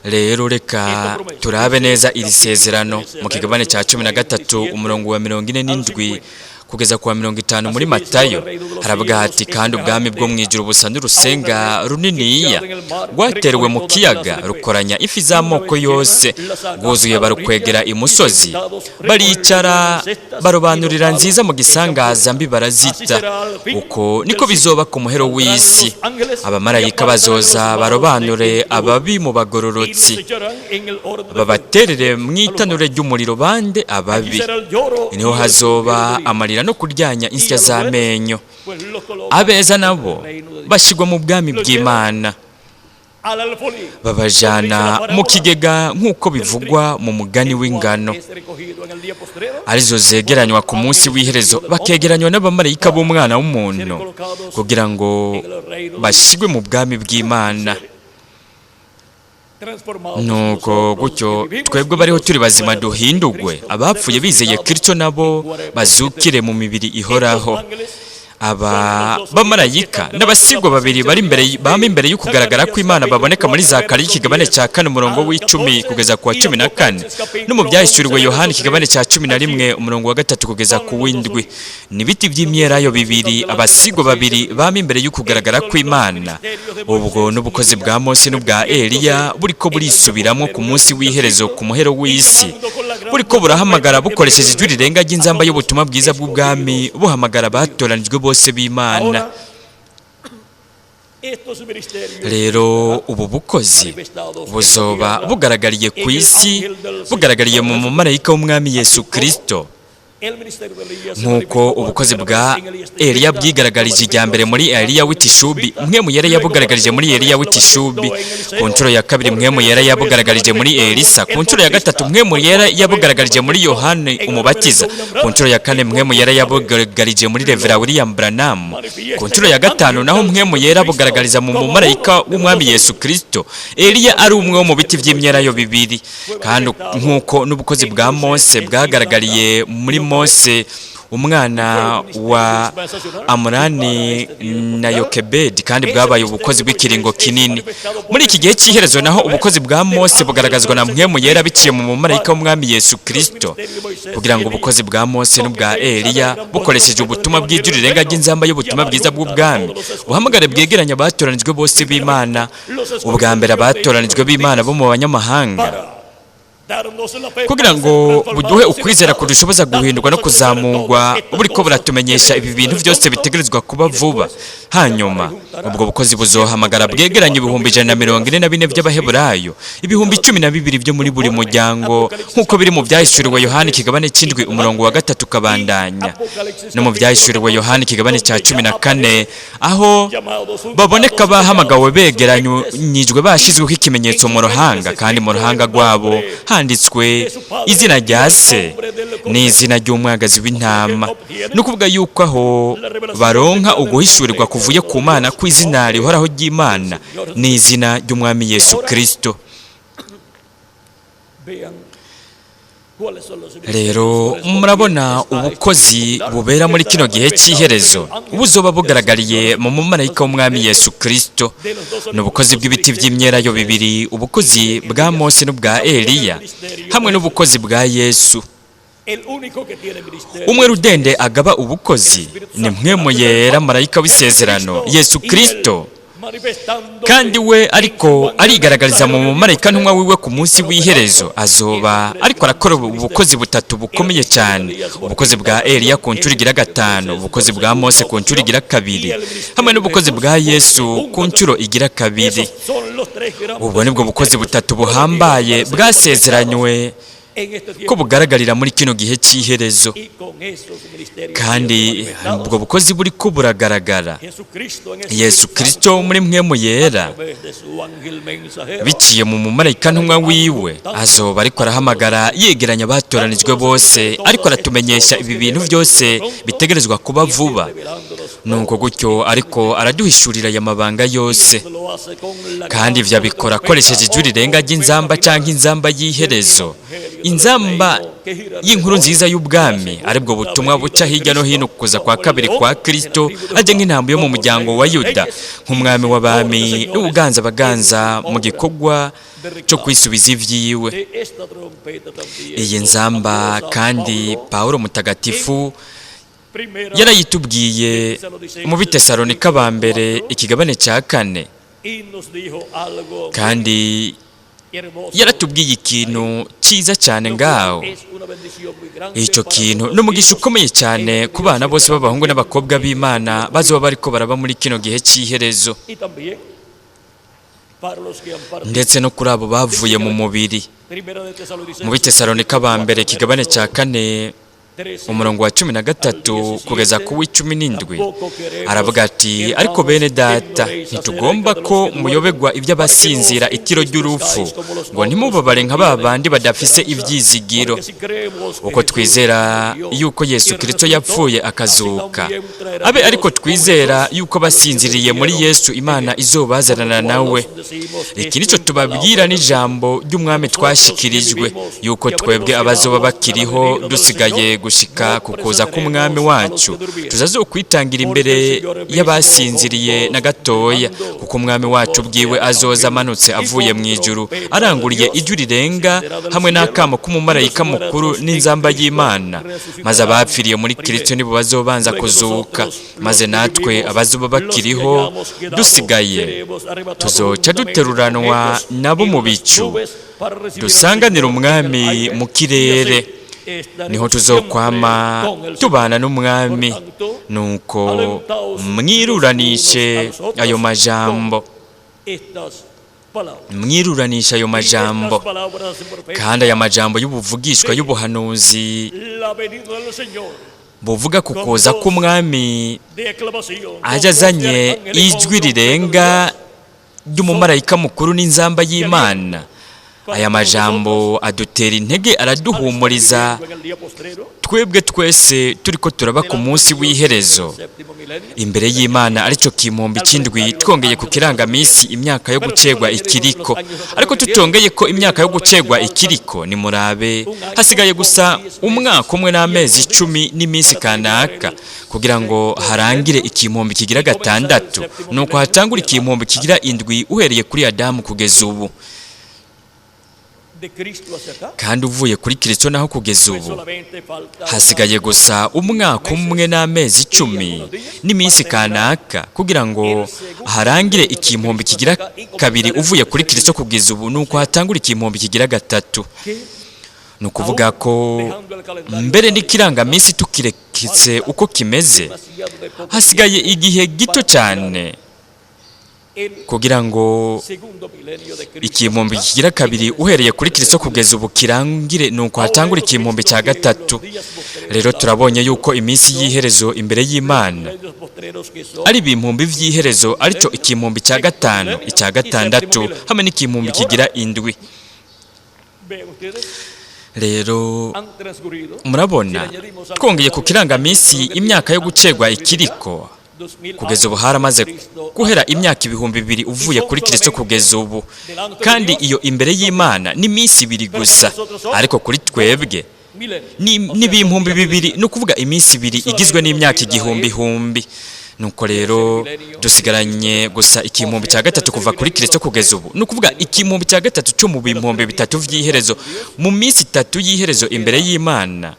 Rero reka turabe neza iri sezerano mu kigabane cya 13 umurongo wa 47 kugeza kuwa 50 muri Matayo. Haravuga hati: kandi ubwami bwo mu ijuru busa n'urusenga runiniya rwaterewe mu kiyaga, rukoranya ifi z'amoko yose, rwuzuye barukwegera imusozi, baricara barobanurira nziza mu gisangaza mbi barazita. Uko niko bizoba ku muhero w'isi, abamarayika bazoza barobanure ababi mu bagororotsi, babaterere mu itanure ry'umuriro bande ababi, niho hazoba amarira no kuryanya insya z'amenyo. Abeza nabo bashyirwa mu bwami bw'Imana, babajana mu kigega nk'uko bivugwa mu mugani w'ingano, arizo zegeranywa ku munsi w'iherezo, bakegeranywa n'abamarayika b'umwana w'umuntu kugira ngo bashyirwe mu bwami bw'Imana. Nuko gutyo twebwe bariho turi bazima duhindugwe, abapfuye bizeye Kristo nabo bazukire mu mibiri ihoraho. Aba bamarayika n'abasigwa babiri bari imbere bama imbere y'ukugaragara kw'Imana baboneka muri Zakariya ikigabane cya 4 umurongo w'10 kugeza ku wa 14, no mu byahishuriwe Yohana ikigabane cya 11 umurongo wa 3 kugeza ku w'7. Ni ibiti by'imyelayo bibiri, abasigwa babiri bama imbere y'ukugaragara kw'Imana. Ubwo n'ubukozi bwa Mose n'ubwa Eliya buriko burisubiramo ku munsi w'iherezo ku muhero w'isi, buriko burahamagara bukoresheje ijwi rirenga ry'inzamba y'ubutumwa bwiza bw'ubwami, buhamagara abatoranijwe bose b'Imana. Rero ubu bukozi buzoba bugaragariye ku isi, bugaragariye mu mumarayika w'umwami Yesu Kristo, nk'uko ubukozi bwa Eliya bwigaragarije ijya mbere muri Eliya w'itishubi, mwe yera yabugaragarije muri Eliya w'itishubi, ku nshuro ya kabiri mwe yera yabugaragarije muri Elisa, ku nshuro ya gatatu mwe yera yabugaragarije muri Yohane umubatiza, ku nshuro ya kane mwe yera yabugaragarije muri Revera William Branham, ku nshuro ya gatanu naho mwe yera bugaragariza mu mumarayika w'umwami Yesu Kristo. Eliya ari umwe wo mu biti by'imyelayo bibiri, kandi nk'uko n'ubukozi bwa Mose bwagaragariye muri Mose umwana wa Amurani na Yokebedi, kandi bwabaye ubukozi bw'ikiringo kinini. Muri iki gihe cy'iherezo naho ubukozi bwa Mose bugaragazwa na mpwemu yera biciye mu mumarayika w'umwami Yesu Kristo, kugira ngo ubukozi bwa Mose n'ubwa Eliya bukoresheje ubutumwa bw'ijwi rirenga ry'inzamba y'ubutumwa bwiza bw'ubwami buhamagare bwegeranya abatoranijwe bose b'Imana, ubwa mbere abatoranijwe b'Imana bo mu banyamahanga, kugira ngo buduhe ukwizera kudushoboza guhindurwa no kuzamurwa, buriko buratumenyesha ibi bintu byose bitegerezwa kuba vuba. Hanyuma ubwo bukozi buzohamagara bwegeranye 144,000 by'Abaheburayo, 12,000 byo muri buri muryango, nk'uko biri mu byahishuriwe Yohana ikigabane cy'indwi umurongo wa 3 kabandanya, no mu byahishuriwe Yohana ikigabane cya 14, aho baboneka bahamagawe begeranyijwe bashyizweho ikimenyetso mu ruhanga, kandi mu ruhanga rwabo handitswe izina rya se n'izina ry'umwagazi w'intama. Ni ukuvuga yuko aho baronka uguhishurirwa kuvuye ku Mana kw'izina rihoraho ry'Imana n'izina ry'umwami Yesu Kristo. Rero murabona ubukozi bubera muri kino gihe cy'iherezo buzoba bugaragariye mu mumarayika w'umwami Yesu Kristo. Ni ubukozi bw'ibiti by'imyelayo bibiri, ubukozi bwa Mose n'ubwa Eliya hamwe n'ubukozi bwa Yesu. Umwe rudende agaba ubukozi ni mpwemu yera, marayika w'isezerano Yesu Kristo, kandi we ariko arigaragariza mu mumarayika ntumwa wiwe ku munsi w'iherezo. Azoba ariko arakora ubukozi butatu bukomeye cyane: ubukozi bwa Eliya ku nshuro igira 5, ubukozi bwa Mose ku nshuro igira 2, hamwe n'ubukozi bwa Yesu ku nshuro igira 2. Ubwo nibwo bukozi butatu buhambaye bwasezeranywe ko bugaragarira muri kino gihe cy'iherezo, kandi ubwo bukozi buri ko buragaragara. Yesu Kristo muri mpwemu yera biciye mu mumarayika ntumwa wiwe azoba ariko arahamagara yegeranya abatoranijwe bose, ariko aratumenyesha ibi bintu byose bitegerezwa kuba vuba. Nuko gutyo ariko araduhishurira aya mabanga yose, kandi ivyo abikora akoresheje ijwi rirenga ry'inzamba canke inzamba y'iherezo, inzamba y'inkuru nziza y'ubwami, aribwo butumwa buca hirya no hino kuza kwa kabiri kwa Kristo, ajya nk'intambwe yo mu muryango wa Yuda, nk'umwami w'abami n'ubuganza baganza mu gikorwa cyo kwisubiza ivyiwe. Iyi nzamba kandi Pawulo mutagatifu yarayitubwiye mu Bitesalonika ba mbere ikigabane cya 4, kandi yaratubwiye ikintu cyiza cyane ngaho. Icyo kintu ni umugisha ukomeye cyane ku bana bose b'abahungu n'abakobwa b'Imana bazoba bariko baraba muri kino gihe cy'iherezo, ndetse no kuri abo bavuye mu mubiri. Mu Bitesalonika ba mbere ikigabane cya 4 umurongo wa 13 kugeza ku w'17 aravuga ati: ariko bene data, ntitugomba ko muyobegwa iby'abasinzira itiro ry'urupfu, ngo ntimubabare nka ba bandi badafise ibyizigiro. Uko twizera yuko Yesu Kristo yapfuye akazuka, abe ariko twizera yuko basinziriye muri Yesu Imana izobazanana nawe. Iki nico tubabwira n'ijambo ry'umwami twashikirijwe, yuko twebwe abazoba bakiriho dusigaye gushika kukuza k'umwami wacu tuzazokwitangira imbere y'abasinziriye na gatoya, kuko umwami wacu bwiwe azoza amanutse avuye mu ijuru, aranguriye ijwi rirenga hamwe n'akamo k'umumarayika mukuru n'inzamba y'Imana, maze abapfiriye muri Kristo nibo bazobanza kuzuka, maze natwe abazoba bakiriho dusigaye tuzoca duteruranwa nabo mu bicu, dusanganira umwami mu kirere, niho tuzokwama tubana n'umwami. Nuko mwiruranishe ayo majambo, mwiruranisha ayo majambo. Kandi aya majambo y'ubuvugishwa y'ubuhanuzi buvuga ku kuza k'umwami aje azanye ijwi rirenga ry'umumarayika mukuru n'inzamba y'Imana, aya majambo adutera intege, araduhumuriza twebwe twese turiko turaba ku munsi w'iherezo imbere y'Imana, aricyo kimpumbi cy'indwi, twongeye ku kirangamisi imyaka yo gucegwa ikiriko. Ariko tutongeye ko imyaka yo gucegwa ikiriko, nimurabe hasigaye gusa umwaka umwe n'amezi 10 n'iminsi kanaka kugira ngo harangire ikimpumbi kigira 6, nuko hatangura ikimpumbi kigira 7 uhereye kuri Adamu kugeza ubu. Kandi uvuye kuri Kristo naho kugeza ubu hasigaye gusa umwaka umwe n'amezi 10 n'iminsi kanaka kugira ngo harangire ikimpumbi kigira 2 uvuye kuri Kristo kugeza ubu, nuko hatangura ikimpumbi kigira 3. Ni ukuvuga ko mbere n'ikirangaminsi tukireketse uko kimeze, hasigaye igihe gito cyane kugira ngo ikimpumbi kigira 2 uhereye kuri Kristo kugeza ubu kirangire, nuko hatangura ikimpumbi cya 3. Rero turabonye yuko iminsi y'iherezo imbere y'Imana ari ibimpumbi vy'iherezo, aricyo ikimpumbi cya 5, icya 6 hamwe n'ikimpumbi kigira 7. Rero murabona twongeye ku kirangaminsi imyaka yo gucegwa ikiriko kugeza ubu haramaze guhera imyaka 2000 uvuye kuri Kristo kugeza ubu, kandi iyo imbere y'Imana ni iminsi 2 gusa, ariko kuri twebwe ni 2000, ni ukuvuga iminsi 2 igizwe n'imyaka 1000. Nuko rero dusigaranye gusa ikimpumbi cya 3 kuva kuri Kristo kugeza ubu, ni ukuvuga ikimpumbi cya 3 cyo mu bimpumbi 3 vy'iherezo, mu minsi 3 y'iherezo imbere y'Imana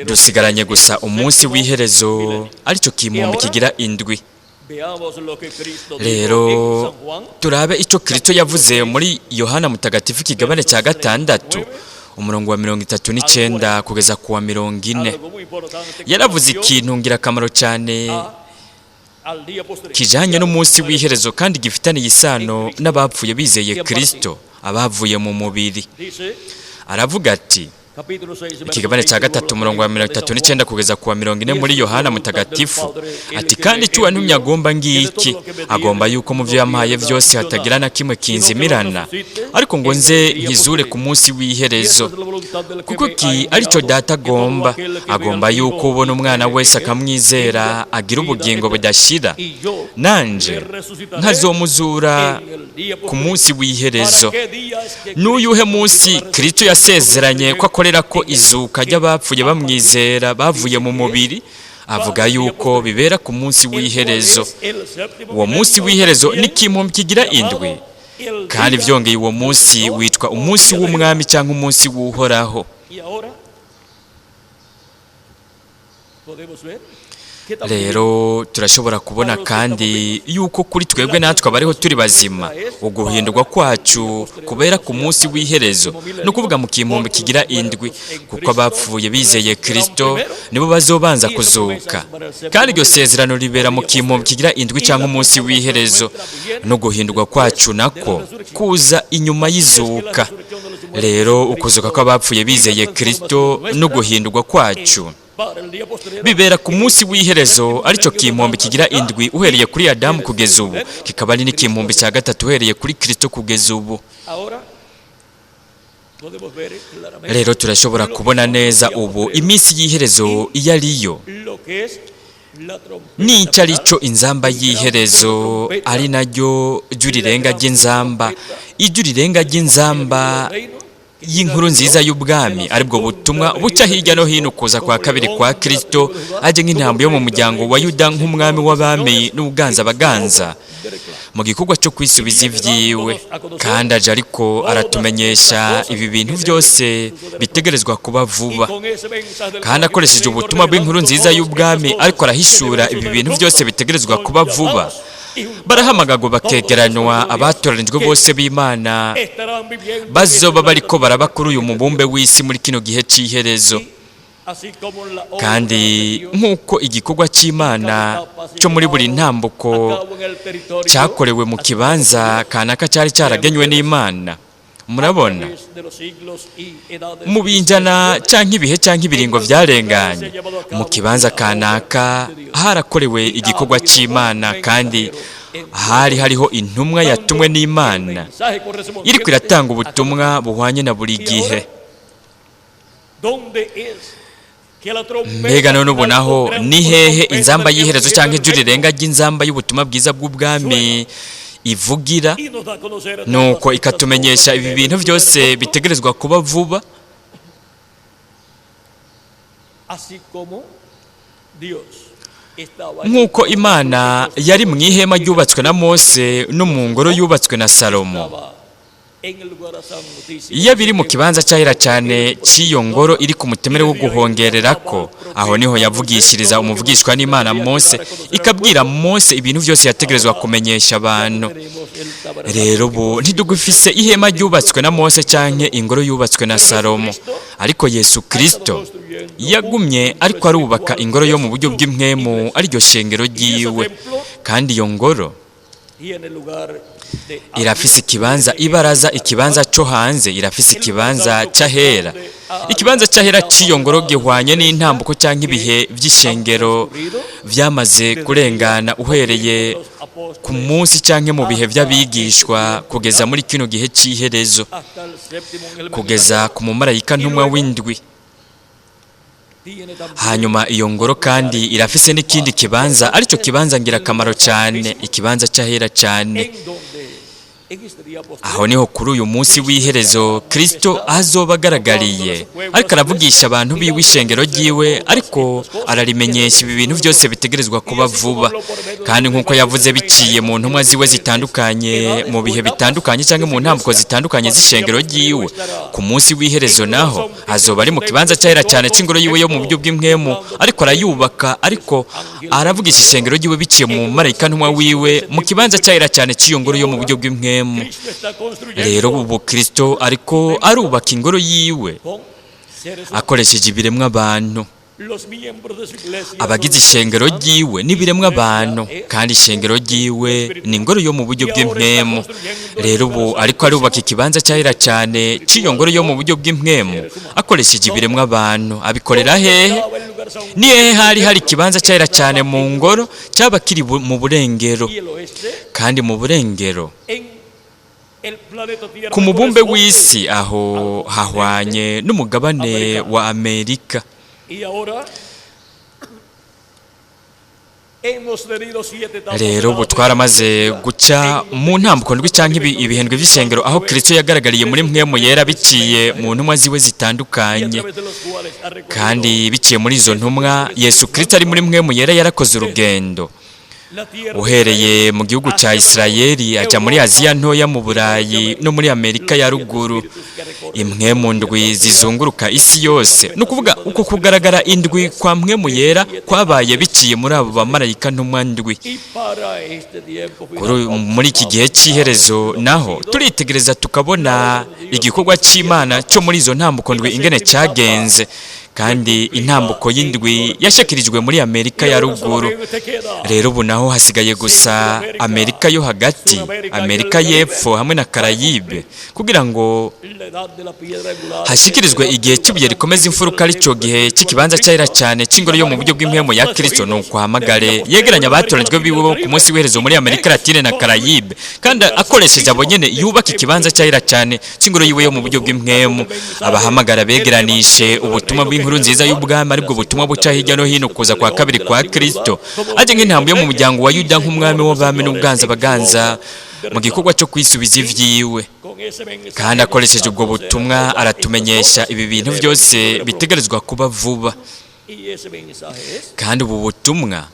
dusigaranye gusa umunsi w'iherezo, aricyo kimpumbi kigira 7. Rero turabe icyo Kristo yavuze muri Yohana Mutagatifu ikigabane cya 6 umurongo wa 39 kugeza ku wa 40. Yaravuze ikintu ngirakamaro cyane kijanye n'umunsi w'iherezo kandi gifitaniye isano n'abapfuye bizeye Kristo, abavuye mu mubiri. Aravuga ati: Ikigabane cya 3, umurongo wa 39 kugeza ku wa 40 muri Yohana Mutagatifu, ati: "Kandi icyo uwantumye agomba ngiki, agomba yuko mu byo yampaye byose hatagira na kimwe kinzimirana, ariko ngo nze nkizure ku munsi w'iherezo. Kuko iki aricyo Data agomba, agomba yuko ubona Umwana wese akamwizera agira ubugingo budashira, nanje nkazomuzura ku munsi w'iherezo." N'uyuhe munsi Kristo yasezeranye ko akorera ko izuka ry'abapfuye bamwizera bavuye mu mubiri? Avuga yuko bibera ku munsi w'iherezo. Uwo munsi w'iherezo ni kimumbi kigira indwi, kandi byongeye uwo munsi witwa umunsi w'Umwami cyangwa umunsi w'Uhoraho.
Y ahora podemos ver que también
Rero turashobora kubona kandi yuko kuri twebwe natwe abariho turi bazima, uguhindurwa kwacu kubera ku munsi w'iherezo, ni ukuvuga mu kimpumbi kigira indwi, kuko abapfuye bizeye Kristo nibo bazobanza kuzuka, kandi iryo sezerano ribera mu kimpumbi kigira indwi cyangwa umunsi w'iherezo, no guhindurwa kwacu nako kuza inyuma y'izuka. Rero ukuzuka kw'abapfuye bizeye Kristo no guhindurwa kwacu
para el día postrero
bibera ku munsi w'iherezo, aricyo kimpumbi kigira indwi uhereye kuri Adamu kugeza ubu, kikaba ari n'ikimpumbi cya gatatu uhereye kuri Kristo kugeza ubu.
Ahora podemos ver claramente
Rero turashobora kubona neza ubu iminsi y'iherezo iyo ariyo,
lo que es la trompeta
n'icyo ari cyo inzamba y'iherezo, ari naryo jwi rirenga ry'inzamba, ijwi rirenga ry'inzamba y'inkuru nziza y'ubwami, aribwo butumwa buca hirya no hino kuza kwa kabiri kwa Kristo, ajye nk'intambwe yo mu muryango wa Yuda, nk'umwami w'abami n'ubuganza baganza mu gikorwa cyo kwisubiza ibyiwe. Kandi aje ariko aratumenyesha ibi bintu byose bitegerezwa kuba vuba, kandi akoresheje ubutumwa bw'inkuru nziza y'ubwami ariko arahishura ibi bintu byose bitegerezwa kuba vuba. Barahamagagwa bakegeranywa abatoranijwe bose b'Imana bazoba bariko baraba kuri uyu mubumbe w'isi muri kino gihe cy'iherezo. Kandi nk'uko igikorwa cy'Imana cyo muri buri ntambuko cyakorewe mu kibanza kanaka cyari cyaragenywe n'Imana, murabona, mu binjana cyangwa ibihe cyangwa ibiringo byarenganye, mu kibanza kanaka harakorewe igikorwa cy'Imana, kandi hari hariho intumwa yatumwe n'Imana iriko iratanga ubutumwa buhwanye na buri gihe. Mbega none ubu naho ni hehe inzamba y'iherezo cyangwa ijwi rirenga ry'inzamba y'ubutumwa bwiza bw'ubwami ivugira, nuko ikatumenyesha ibi bintu byose bitegerezwa kuba vuba?
Así como Dios estaba
Nk'uko Imana yari mu ihema ryubatswe na Mose no mu ngoro yubatswe na Salomo,
estaba en el lugar santísimo,
iyo biri mu kibanza cyahera cyane cy'iyo ngoro iri ku mutemere wo guhongererako, aho niho yavugishiriza umuvugishwa n'Imana Mose, ikabwira Mose ibintu byose yategerezwa kumenyesha abantu.
Tenemos el tabernáculo.
Rero ubu ntidugufise ihema ryubatswe na Mose canke ingoro yubatswe na Salomo, ariko Yesu Kristo yagumye ariko arubaka ingoro yo mu buryo bw'impwemu, ariryo shengero ryiwe, kandi iyo ngoro
Tiene lugar de
irafise ikibanza ibaraza, ikibanza cyo hanze, irafise ikibanza cy'ahera. Ikibanza cy'ahera cy'iyo ngoro gihwanye n'intambuko cyangwa ibihe by'ishengero byamaze kurengana, uhereye ku munsi cyangwa mu bihe by'abigishwa kugeza muri kino gihe cy'iherezo,
hasta el séptimo ángel
kugeza ku mumarayika ntumwa w'indwi.
Tiene también
Hanyuma iyo ngoro kandi irafise n'ikindi kibanza, aricyo kibanza ngirakamaro cyane, ikibanza cy'ahera cyane,
en donde en este día postrero
aho niho kuri uyu munsi w'iherezo Kristo azoba agaragariye ariko aravugisha abantu biwe, ishengero ryiwe, ariko ararimenyesha ibi bintu byose bitegerezwa kuba vuba. Kandi nk'uko yavuze biciye mu ntumwa ziwe zitandukanye, mu bihe bitandukanye cyangwa mu ntambuko zitandukanye z'ishengero ryiwe, ku munsi w'iherezo naho azoba ari mu kibanza cyahera cyane cy'ingoro yiwe yo mu buryo bw'impwemu, ariko arayubaka, ariko aravugisha ishengero ryiwe biciye mu marayika ntumwa wiwe mu kibanza cyahera cyane cy'iyo ngoro yo mu buryo bw'impwemu.
Cristo está construyendo
Rero ubu Kristo ariko arubaka ingoro yiwe
con seres humanos.
akoresheje ibiremwa abantu. Abagize ishengero ryiwe n'ibiremwa abantu, kandi ishengero ryiwe ni ingoro yo mu buryo bw'impwemu. Rero ubu ariko arubaka ikibanza cyahera cyane cy'iyo ngoro yo mu buryo bw'impwemu akoresheje ibiremwa abantu. Abikorera hehe? Ni hehe hari hari ikibanza cyahera cyane mu ngoro? Cyaba kiri mu burengero, kandi mu burengero ku mubumbe w'isi, aho hahwanye n'umugabane wa Amerika. Rero ubu twaramaze guca mu ntambuko ndwi cyangwa ibihendwe by'ishengero, aho Kristo yagaragariye muri mpwemu yera biciye mu ntumwa ziwe zitandukanye, kandi biciye muri izo ntumwa Yesu Kristo ari muri mpwemu yera yarakoze urugendo uhereye mu gihugu cya Isirayeli ajya muri Aziya ntoya, mu Burayi no muri Amerika ya ruguru. Impwemu ndwi zizunguruka isi yose, ni ukuvuga uko kugaragara indwi kwa mpwemu yera kwabaye biciye muri abo bamarayika ntumwa ndwi. Muri iki gihe cy'iherezo naho turitegereza tukabona igikorwa cy'Imana cyo muri izo ntambuko ndwi ingene cyagenze, kandi intambuko y'indwi yashakirijwe muri Amerika ya ruguru. Rero ubu naho hasigaye gusa Amerika yo hagati, Amerika y'epfo hamwe na Karayibe, kugira ngo hashyikirizwe igihe cy'ibuye rikomeza imfuruka, aricyo gihe cy'ikibanza cyahera cyane cy'ingoro yo mu buryo bw'impwemu ya Kristo. Ni ukuhamagare yegeranya abatoranijwe biwe bo ku munsi w'iherezo muri Amerika Latine na Karayibe, kandi akoresheje abo nyene yubaka ikibanza cyahera cyane cy'ingoro yiwe yo mu buryo bw'impwemu. Abahamagara begeраnishe ubutumwa bw'inkuru nziza y'ubwami, aribwo butumwa buca hirya no hino kuza kwa kabiri kwa Kristo, aje nk'intambo yo mu muryango wa Yuda, nk'umwami w'abami n'ubwanza baganza mu gikorwa cyo kwisubiza ivyiwe. Kandi akoresheje ubwo butumwa aratumenyesha ibi bintu byose bitegerezwa kuba vuba. Kandi ubu butumwa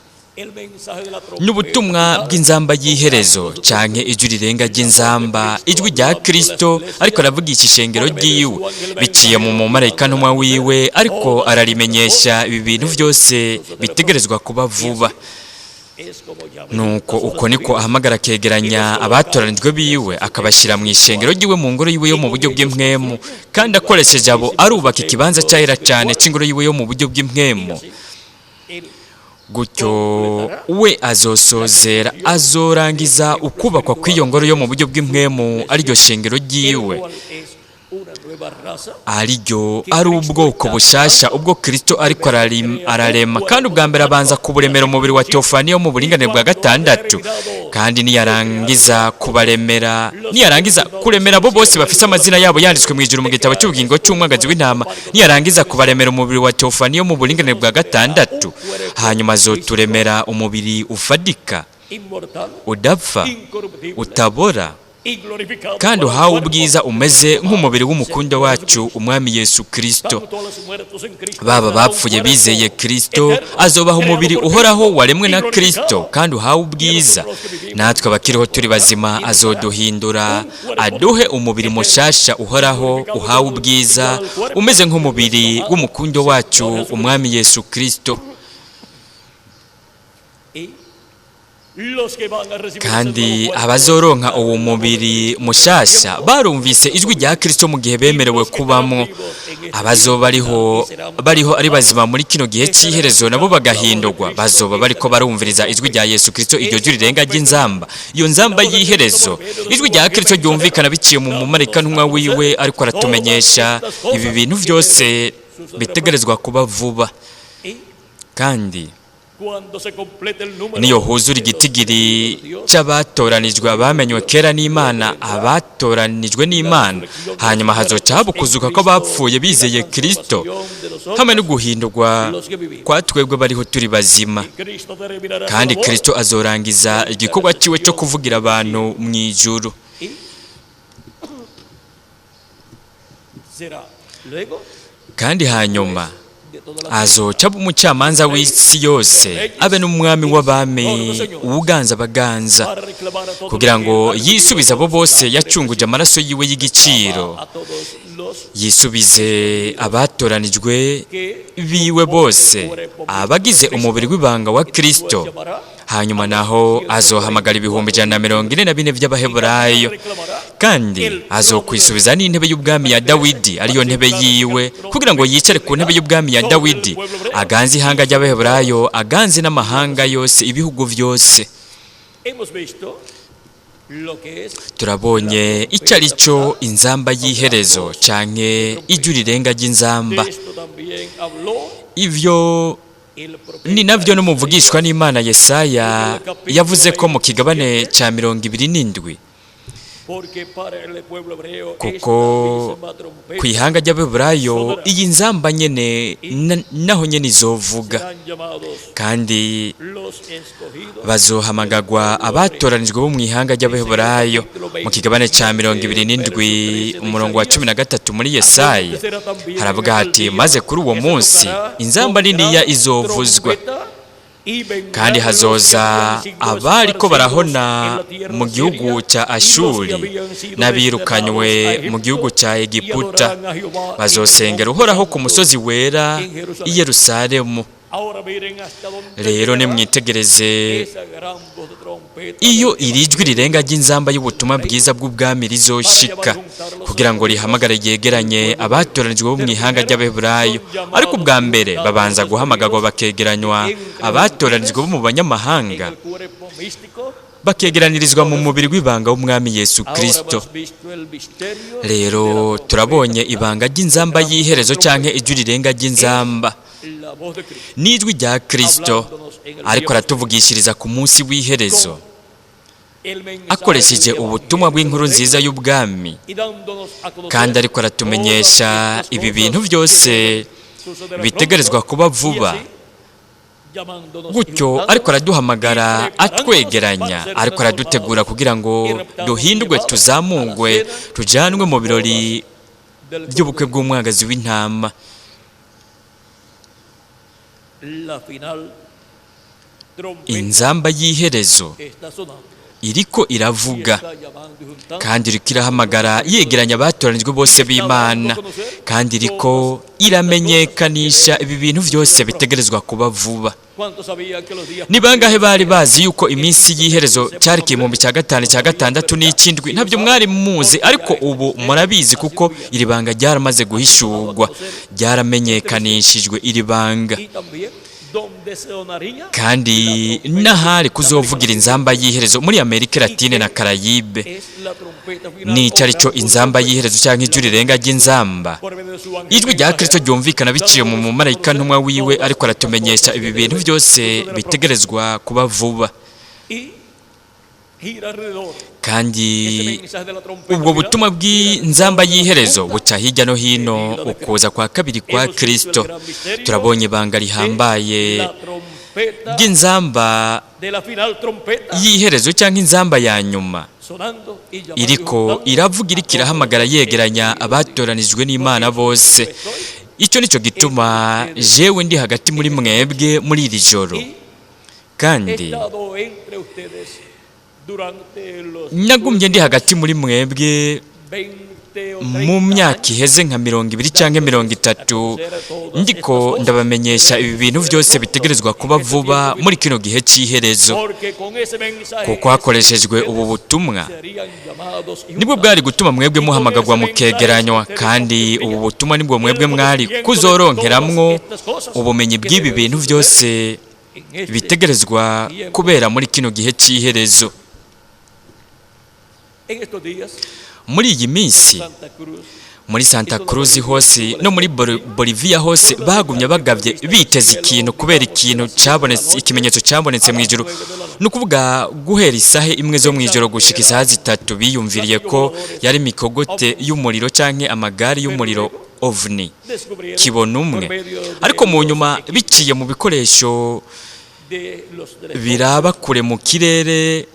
n'ubutumwa bw'inzamba y'iherezo canke ijwi rirenga ry'inzamba, ijwi rya Kristo ariko aravugisha ishengero ryiwe biciye mu mumarayika ntumwa wiwe, ariko ararimenyesha ibi bintu byose bitegerezwa kuba vuba. Nuko uko niko ahamagara akegeranya abatoranijwe biwe, akabashyira mu ishengero ryiwe, mu ngoro yiwe yo mu buryo bw'impwemu, kandi akoresheje abo arubaka ikibanza cyahera cyane cy'ingoro yiwe yo mu buryo bw'impwemu. Gutyo we azosozera, azorangiza ukubakwa kw'iyo ngoro yo mu buryo bw'impwemu, ariryo shengero ryiwe, ariryo ari ubwoko bushasha ubwo Kristo ariko ararema. Kandi ubwa mbere abanza kuburemera umubiri wa teofaniya wo mu buringanire bwa gatandatu, kandi niyarangiza kubaremera, niyarangiza kuremera abo bose bafise amazina yabo yanditswe mu ijuru mu gitabo cy'ubugingo cy'umwagazi w'intama, niyarangiza kubaremera umubiri wa teofaniya wo mu buringanire bwa gatandatu, hanyuma azoturemera umubiri ufadika, udapfa, utabora, kandi uhawe ubwiza, umeze nk'umubiri w'umukunda wacu umwami Yesu Kristo. Baba bapfuye bizeye Kristo, azobaha umubiri uhoraho waremwe na Kristo kandi uhawe ubwiza. Natwe abakiriho turi bazima azoduhindura, aduhe umubiri mushasha uhoraho uhawe ubwiza, umeze nk'umubiri w'umukundo wacu umwami Yesu Kristo. Kandi abazoronka uwo mubiri mushasha barumvise ijwi rya Kristo mu gihe bemerewe kubamwo, abazoba bariho ari bazima muri kino gihe cy'iherezo nabo bagahindurwa, bazoba bariko barumviriza ijwi rya Yesu Kristo, iryo jwi rirenga ry'inzamba, iyo nzamba y'iherezo, ijwi rya Kristo ryumvikana biciye mu mumarayika ntumwa wiwe, ariko aratumenyesha ibi bintu byose bitegerezwa kuba vuba. Kandi niyo huzura igitigiri cy'abatoranijwe, abamenywe kera n'Imana, abatoranijwe n'Imana, hanyuma hazoca haba ukuzuka ko bapfuye bizeye Kristo, hamwe no guhindurwa kwa twebwe bariho turi bazima. Kandi Kristo azorangiza igikorwa cyiwe cyo kuvugira abantu mu ijuru. Kandi hanyuma azoca aba umucamanza w'isi yose, abe n'umwami w'abami, uwuganza abaganza, kugira ngo yisubize abo bose yacunguje amaraso yiwe y'igiciro, yisubize abatoranijwe biwe bose, abagize umubiri w'ibanga wa Kristo, Hanyuma naho azohamagara 144,000 by'Abaheburayo, kandi azokwisubiza n'intebe y'ubwami ya Dawidi, ariyo ntebe yiwe, kugira ngo yicare ku ntebe y'ubwami ya Dawidi, aganze ihanga ry'Abaheburayo, aganze n'amahanga yose, ibihugu byose. Turabonye icyo ari cyo inzamba y'iherezo canke ijwi rirenga ry'inzamba. Ivyo ni navyo n'umuvugishwa n'Imana Yesaya yavuze ko mu kigabane ca 27, kuko ku ihanga ry'Abeburayo iyi nzamba nyene naho nyene izovuga, kandi bazohamagagwa abatoranijwe bo mu ihanga ry'Abeburayo. Mu kigabane ca 27 umurongo wa 13 muri Yesaya haravuga hati: maze kuri uwo munsi inzamba niniya izovuzwa, kandi hazoza abariko barahona mu gihugu cya Ashuri n'abirukanywe mu gihugu cya Egiputa, bazosengera Uhoraho ku musozi wera i Yerusalemu. Rero nimwitegereze iyo iri jwi rirenga ry'inzamba y'ubutumwa bwiza bw'ubwami rizoshika, kugira ngo rihamagare ryegeranye abatoranijwe bo mu ihanga ry'Abeburayo. Ariko ubwa mbere babanza guhamagarwa bakegeranywa abatoranijwe bo mu banyamahanga, bakegeranirizwa mu mubiri w'ibanga w'Umwami Yesu Kristo. Rero turabonye ibanga ry'inzamba y'iherezo canke ijwi rirenga ry'inzamba n'ijwi rya Kristo ariko aratuvugishiriza ku munsi w'iherezo akoresheje ubutumwa bw'inkuru nziza y'ubwami, kandi ariko aratumenyesha ibi bintu byose bitegerezwa kuba vuba. Gutyo ariko araduhamagara, atwegeranya, ariko aradutegura kugira ngo duhindurwe, tuzamungwe, tujanwe mu birori by'ubukwe bw'umwagazi w'intama. Inzamba y'iherezo iriko iravuga, kandi iriko irahamagara yegeranya abatoranijwe bose b'Imana, kandi iriko iramenyekanisha ibi bintu byose bitegerezwa kuba vuba. Ni bangahe bari bazi yuko iminsi y'iherezo cyari 5006 n'ikindwi? Ntabyo mwari muzi, ariko ubu murabizi, kuko iri banga ryaramaze guhishurwa, ryaramenyekanishijwe iri banga. Kandi n'ahari kuzovugira inzamba y'iherezo muri Amerika Latine na Karayibe, nica arico inzamba y'iherezo cyangwa ijwi rirenga ry'inzamba, ijwi rya Kristo ryumvikana biciye mu mumarayika ntumwa wiwe, ariko aratumenyesha ibi bintu byose bitegerezwa kuba vuba. Kandi ubwo butumwa bw'inzamba y'iherezo buca hirya no hino ukuza kwa kabiri kwa Kristo. Turabonye ibanga rihambaye ry'inzamba y'iherezo cyangwa inzamba ya nyuma iriko iravuga, iriko irahamagara yegeranya abatoranijwe n'Imana bose. Icyo nicyo gituma jewe ndi hagati muri mwebwe muri iri joro, kandi nagumye ndi hagati muri mwebwe mu myaka iheze nka 20 cyangwa 30, ndiko ndabamenyesha ibi bintu byose bitegerezwa kuba vuba muri kino gihe cy'iherezo, kuko hakoreshejwe ubu butumwa nibwo bwari gutuma mwebwe muhamagagwa mukegeranywa, kandi ubu butumwa nibwo mwebwe mwari kuzoronkeramwo ubumenyi bw'ibi bintu byose bitegerezwa kubera muri kino gihe cy'iherezo. Muri iyi minsi muri Santa Cruz hose no muri Bolivia hose bagumye bagavye biteze ikintu, kubera ikintu cabonetse, ikimenyetso cabonetse mu ijuru. Ni ukuvuga guhera isaha 1 zo mu ijoro gushika isaha 3, biyumviriye ko yari mikogote y'umuriro canke amagari y'umuriro ovni kibona umwe, ariko mu nyuma biciye mu bikoresho biraba kure mu kirere,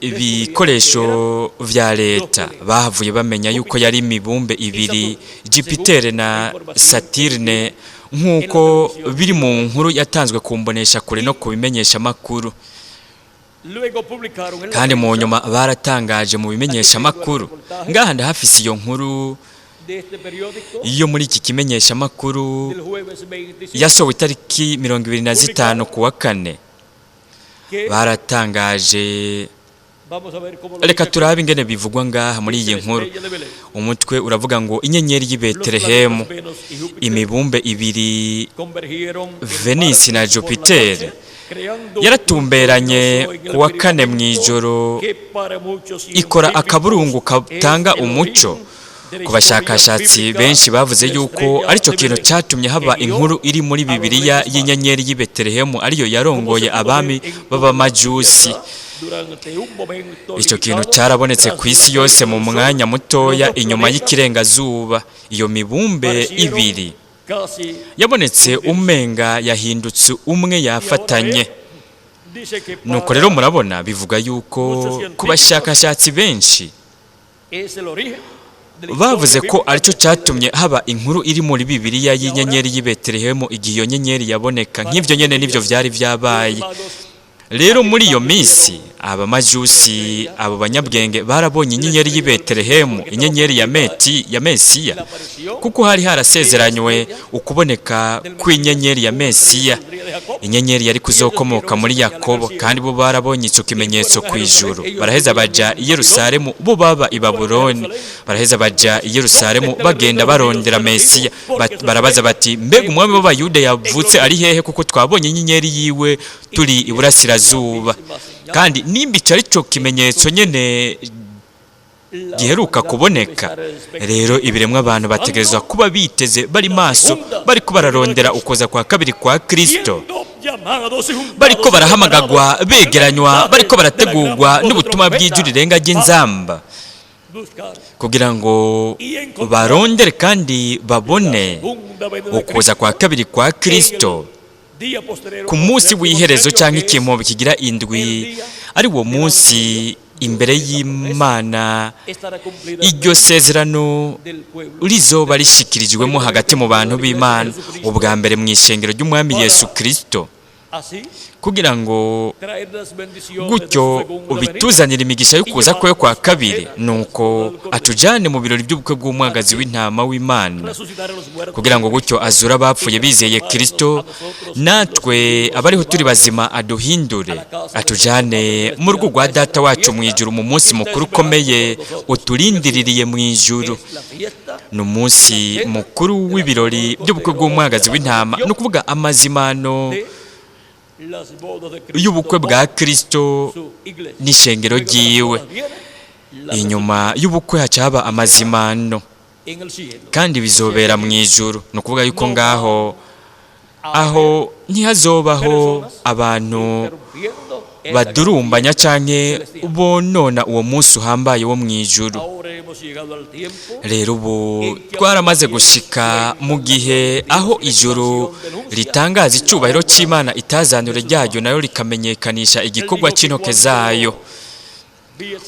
ibikoresho vya leta, bahavuye bamenya yuko yari imibumbe ibiri, Jupiter na Saturne, nk'uko biri mu nkuru yatanzwe ku mbonesha kure no kubimenyesha makuru. Kandi mu nyuma baratangaje mu bimenyesha makuru, ngaha ndahafise iyo nkuru iyo muri iki kimenyesha makuru yasohowe itariki 25 kuwa kane. Baratangaje. Reka turabe ingene bivugwa ngaha muri iyi nkuru. Umutwe uravuga ngo inyenyeri y'i Betelehemu. Imibumbe ibiri, Venisi na Jupiter, yaratumberanye ku wa kane mu ijoro, ikora akaburungu katanga umuco. Ku bashakashatsi benshi bavuze yuko aricyo kintu cyatumye haba inkuru iri muri Bibiliya y'inyenyeri y'i Betelehemu, ariyo yarongoye abami b'abamajusi. Icyo kintu cyarabonetse ku isi yose mu mwanya mutoya inyuma y'ikirengazuba. Iyo mibumbe ibiri yabonetse umenga yahindutse umwe, yafatanye. Nuko rero murabona, bivuga yuko ku bashakashatsi benshi bavuze ko aricyo cyatumye haba inkuru iri muri Bibiliya y'inyenyeri y'i Betelehemu. Igihe iyo nyenyeri yaboneka, nk'ibyo nyene nibyo byari byabaye. Rero muri iyo minsi abamajusi, abo banyabwenge, barabonye inyenyeri y'i Betelehemu, inyenyeri ya meti ya Mesiya, kuko hari harasezeranywe ukuboneka kw'inyenyeri ya Mesiya, inyenyeri yari kuzokomoka muri Yakobo. Kandi bo barabonye icyo kimenyetso ku ijuru, baraheza baja i Yerusalemu. Bo baba i Babuloni, baraheza baja i Yerusalemu, bagenda barondera Mesiya. Barabaza bati: "Mbega umwami w'Abayuda yavutse ari hehe? Kuko twabonye inyenyeri yiwe turi iburasirazuba." Kandi nimba ico ari cyo kimenyetso nyene giheruka kuboneka, rero ibiremwa abantu bategerezwa kuba biteze, bari maso, bariko bararondera ukuza kwa kabiri kwa Kristo, bariko barahamagagwa, begeranywa, bariko barategurwa n'ubutumwa bw'ijwi rirenga ry'inzamba, kugira ngo barondere kandi babone ukuza kwa kabiri kwa Kristo ku munsi w'iherezo, cyangwa ikintu kigira indwi, ari wo munsi imbere y'Imana iryo sezerano rizoba rishikirijwemo hagati mu bantu b'Imana, ubwa mbere mu ishengero ry'Umwami Yesu Kristo, kugira ngo gutyo ubituzanire imigisha yo kuza kwe kwa kabiri, nuko atujyane mu birori by'ubukwe bw'umwagazi w'intama w'Imana, kugira ngo gutyo azure abapfuye bizeye Kristo, natwe abariho turi bazima aduhindure, atujyane mu rugo rwa Data wacu mu ijuru, mu munsi mukuru ukomeye uturindiririye mu ijuru. Ni umunsi mukuru w'ibirori by'ubukwe bw'umwagazi w'intama, ni ukuvuga amazimano y'ubukwe bwa Kristo n'ishengero ryiwe. Inyuma y'ubukwe haca haba amazimano, kandi bizobera mu ijuru. Ni ukuvuga yuko ngaho aho ntihazobaho abantu badurumbanya canke bonona uwo munsi uhambaye wo mu ijuru. Rero ubu twaramaze gushika mu gihe aho ijuru ritangaza icyubahiro cy'Imana, itazanure ryaryo nayo rikamenyekanisha igikorwa cy'intoke zayo.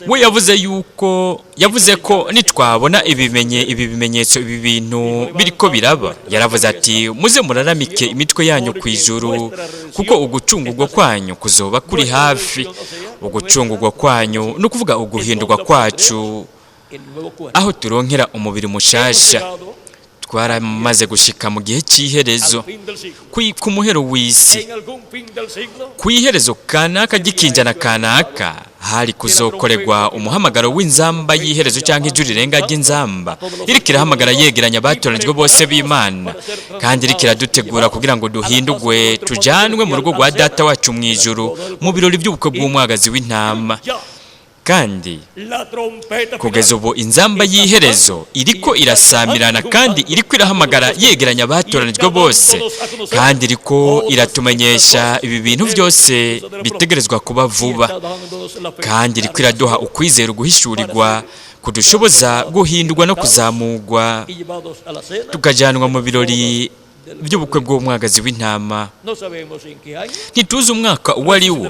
We yavuze yuko, yavuze ko nitwabona ibimenye ibi bimenyetso, ibi bintu biriko biraba, yaravuze ati: "Muze muraramike imitwe yanyu ku ijuru, kuko ugucungurwa kwanyu kuzoba kuri hafi." Ugucungurwa kwanyu ni ukuvuga uguhindurwa kwacu, aho turonkera umubiri mushasha. Twaramaze gushika mu gihe cy'iherezo, ku muhero w'isi, ku iherezo kanaka ry'ikinjana kanaka hari kuzokorerwa umuhamagaro w'inzamba y'iherezo, cyangwa ijwi rirenga ry'inzamba iriko irahamagara, yegeranya abatoranijwe bose b'Imana, kandi iriko iradutegura kugira ngo duhindurwe, tujanwe mu rugo rwa Data wacu mu ijuru, mu birori by'ubukwe bw'umwagazi w'intama. Kandi kugeza ubu inzamba y'iherezo iriko irasamirana, kandi iriko irahamagara, yegeranya abatoranijwe bose, kandi iriko iratumenyesha ibi bintu byose bitegerezwa kuba vuba, kandi iriko iraduha ukwizera, uguhishurirwa kudushoboza guhindurwa no kuzamurwa, tukajyanwa mu birori by'ubukwe bw'umwagazi w'intama. Ntituzi umwaka uwo ari wo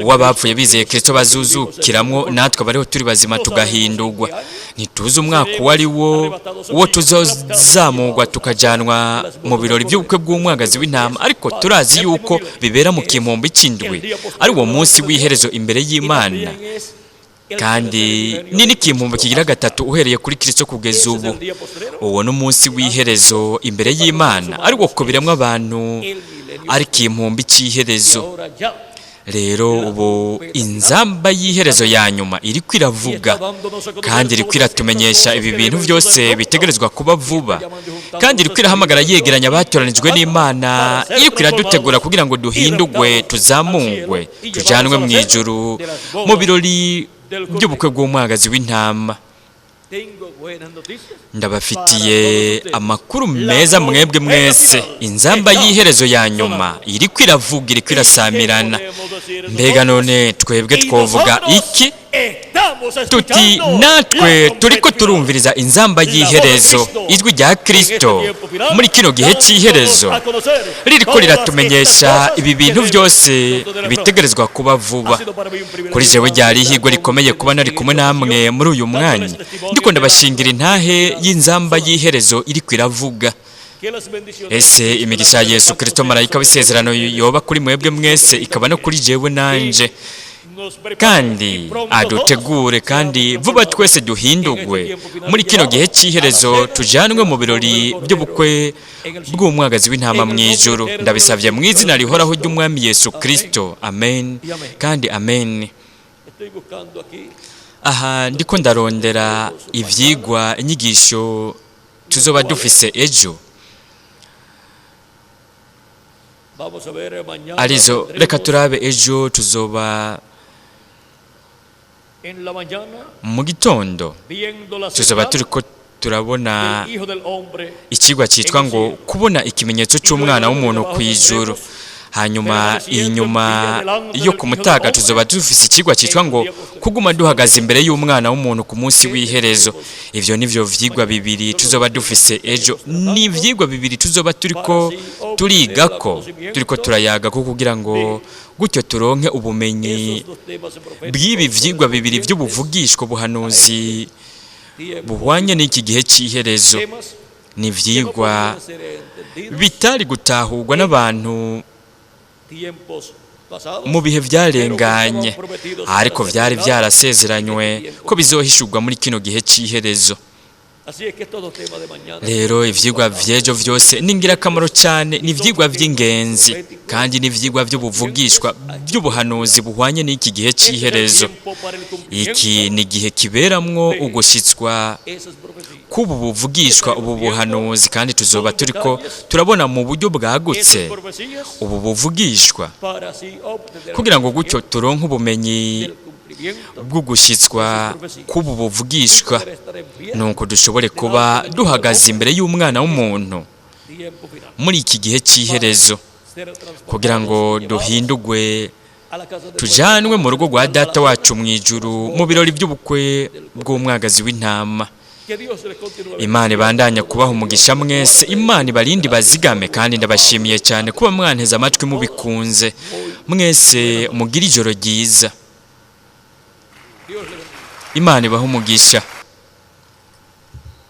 uw'abapfuye bizeye Kristo bazuzukiramwo, natwe abariho turi bazima tugahindurwa. Ntituzi umwaka uwo ari wo uwo tuzozamurwa tukajyanwa mu birori by'ubukwe bw'umwagazi w'intama, ariko turazi yuko bibera mu kimpumbi cy'indwi, ari wo munsi w'iherezo imbere y'Imana, kandi ni n'ikimpumbi kigira gatatu uhereye kuri Kristo kugeza ubu. Uwo ni umunsi w'iherezo imbere y'Imana, ariko ku biremwa abantu ari kimpumbi cy'iherezo. Rero ubu inzamba y'iherezo ya nyuma iriko iravuga, kandi iriko iratumenyesha ibi bintu byose bitegerezwa kuba vuba, kandi iriko irahamagara yegeranya abatoranijwe n'Imana, iriko iradutegura kugira ngo duhindugwe, tuzamugwe, tujanwe mu ijuru mu birori by'ubukwe bw'umwagazi w'intama.
Tengo buenas noticias.
Ndabafitiye amakuru meza mwebwe mwese. Inzamba y'iherezo ya nyuma iriko iravuga, iriko irasamirana. Mbega none twebwe twovuga iki? Tuti natwe turiko turumviriza inzamba y'iherezo, ijwi rya Kristo muri kino gihe cy'iherezo ririko riratumenyesha ibi bintu byose bitegerezwa kuba vuba. Kuri jewe ryari ihirwe rikomeye kuba nari kumwe namwe muri uyu mwanya, ndiko ndabashingira intahe y'inzamba y'iherezo iriko iravuga. Ese imigisha ya Yesu Kristo, marayika w'isezerano, yoba kuri mwebwe mwese, ikaba no kuri jewe nanje, kandi adutegure, kandi vuba twese duhindugwe muri kino gihe cy'iherezo, tujanwe mu birori by'ubukwe bw'umwagazi w'intama mu ijuru. Ndabisabye mu izina rihoraho ry'Umwami Yesu Kristo. Amen kandi amen.
Estoy buscando aquí
Aha ndiko ndarondera ivyigwa, inyigisho tuzoba dufise ejo.
Vamos a ver mañana.
Arizo
tendremos
reka turabe ejo tuzoba
en la mañana
mu gitondo
viendo la
tuzoba
señal
turiko turabona
del Hijo del Hombre.
ikigwa cyitwa ngo kubona ikimenyetso cy'umwana w'umuntu ku ijuru. Hanyuma inyuma yo ku mutaga tuzoba dufise ikigwa cyitwa ngo kuguma duhagaze imbere y'umwana w'umuntu ku munsi w'iherezo. Ivyo nivyo vyigwa bibiri tuzoba dufise ejo. Ni ivyigwa bibiri tuzoba turiko turigako, turiko turayagako, kugira ngo gutyo turonke ubumenyi
Esos dos temas proféticos
bw'ibi vyigwa bibiri by'ubuvugishwa, buhanuzi buhwanye n'iki gihe cy'iherezo.
temas
Ni
que no
ivyigwa
podían ser entendidos
bitari gutahurwa n'abantu
tiempos pasados,
mu bihe byarenganye, ariko vyari vyarasezeranywe ko bizohishurwa muri kino gihe cy'iherezo.
Así es que estos dos temas de mañana
Rero ivyigwa vy'ejo vyose ni ingirakamaro cyane, ni ivyigwa vy'ingenzi, kandi ni ivyigwa by'ubuvugishwa, by'ubuhanuzi buhwanye n'iki gihe
Este es el
cy'iherezo.
tiempo para el cumplimiento
Iki ni igihe kiberamwo ugushitswa
esas profecías.
k'ubu buvugishwa, ubu buhanuzi, kandi tuzoba turiko turabona mu buryo bwagutse
Esas profecías
ubu buvugishwa,
para así obtener
kugira ngo gutyo turonke ubumenyi
el cumplimiento
bw'ugushyitswa k'ubu buvugishwa,
para estar en pie
nuko dushobore kuba duhagaze imbere y'umwana w'umuntu
tiempo final.
muri iki gihe cy'iherezo,
Ser transportados
kugira ngo
y llevados
duhindugwe,
a la casa de
tujanwe mu rugo rwa Data wacu mu ijuru mu birori by'ubukwe bw'umwagazi w'intama.
Que Dios les continúe
Imana ibandanya kubaha umugisha mwese, Imana ibarinde, bazigame, kandi ndabashimiye cyane kuba mwanteze amatwi mubikunze. Mwese mugire ijoro ryiza.
Dios les bendiga.
Imana ibahe umugisha.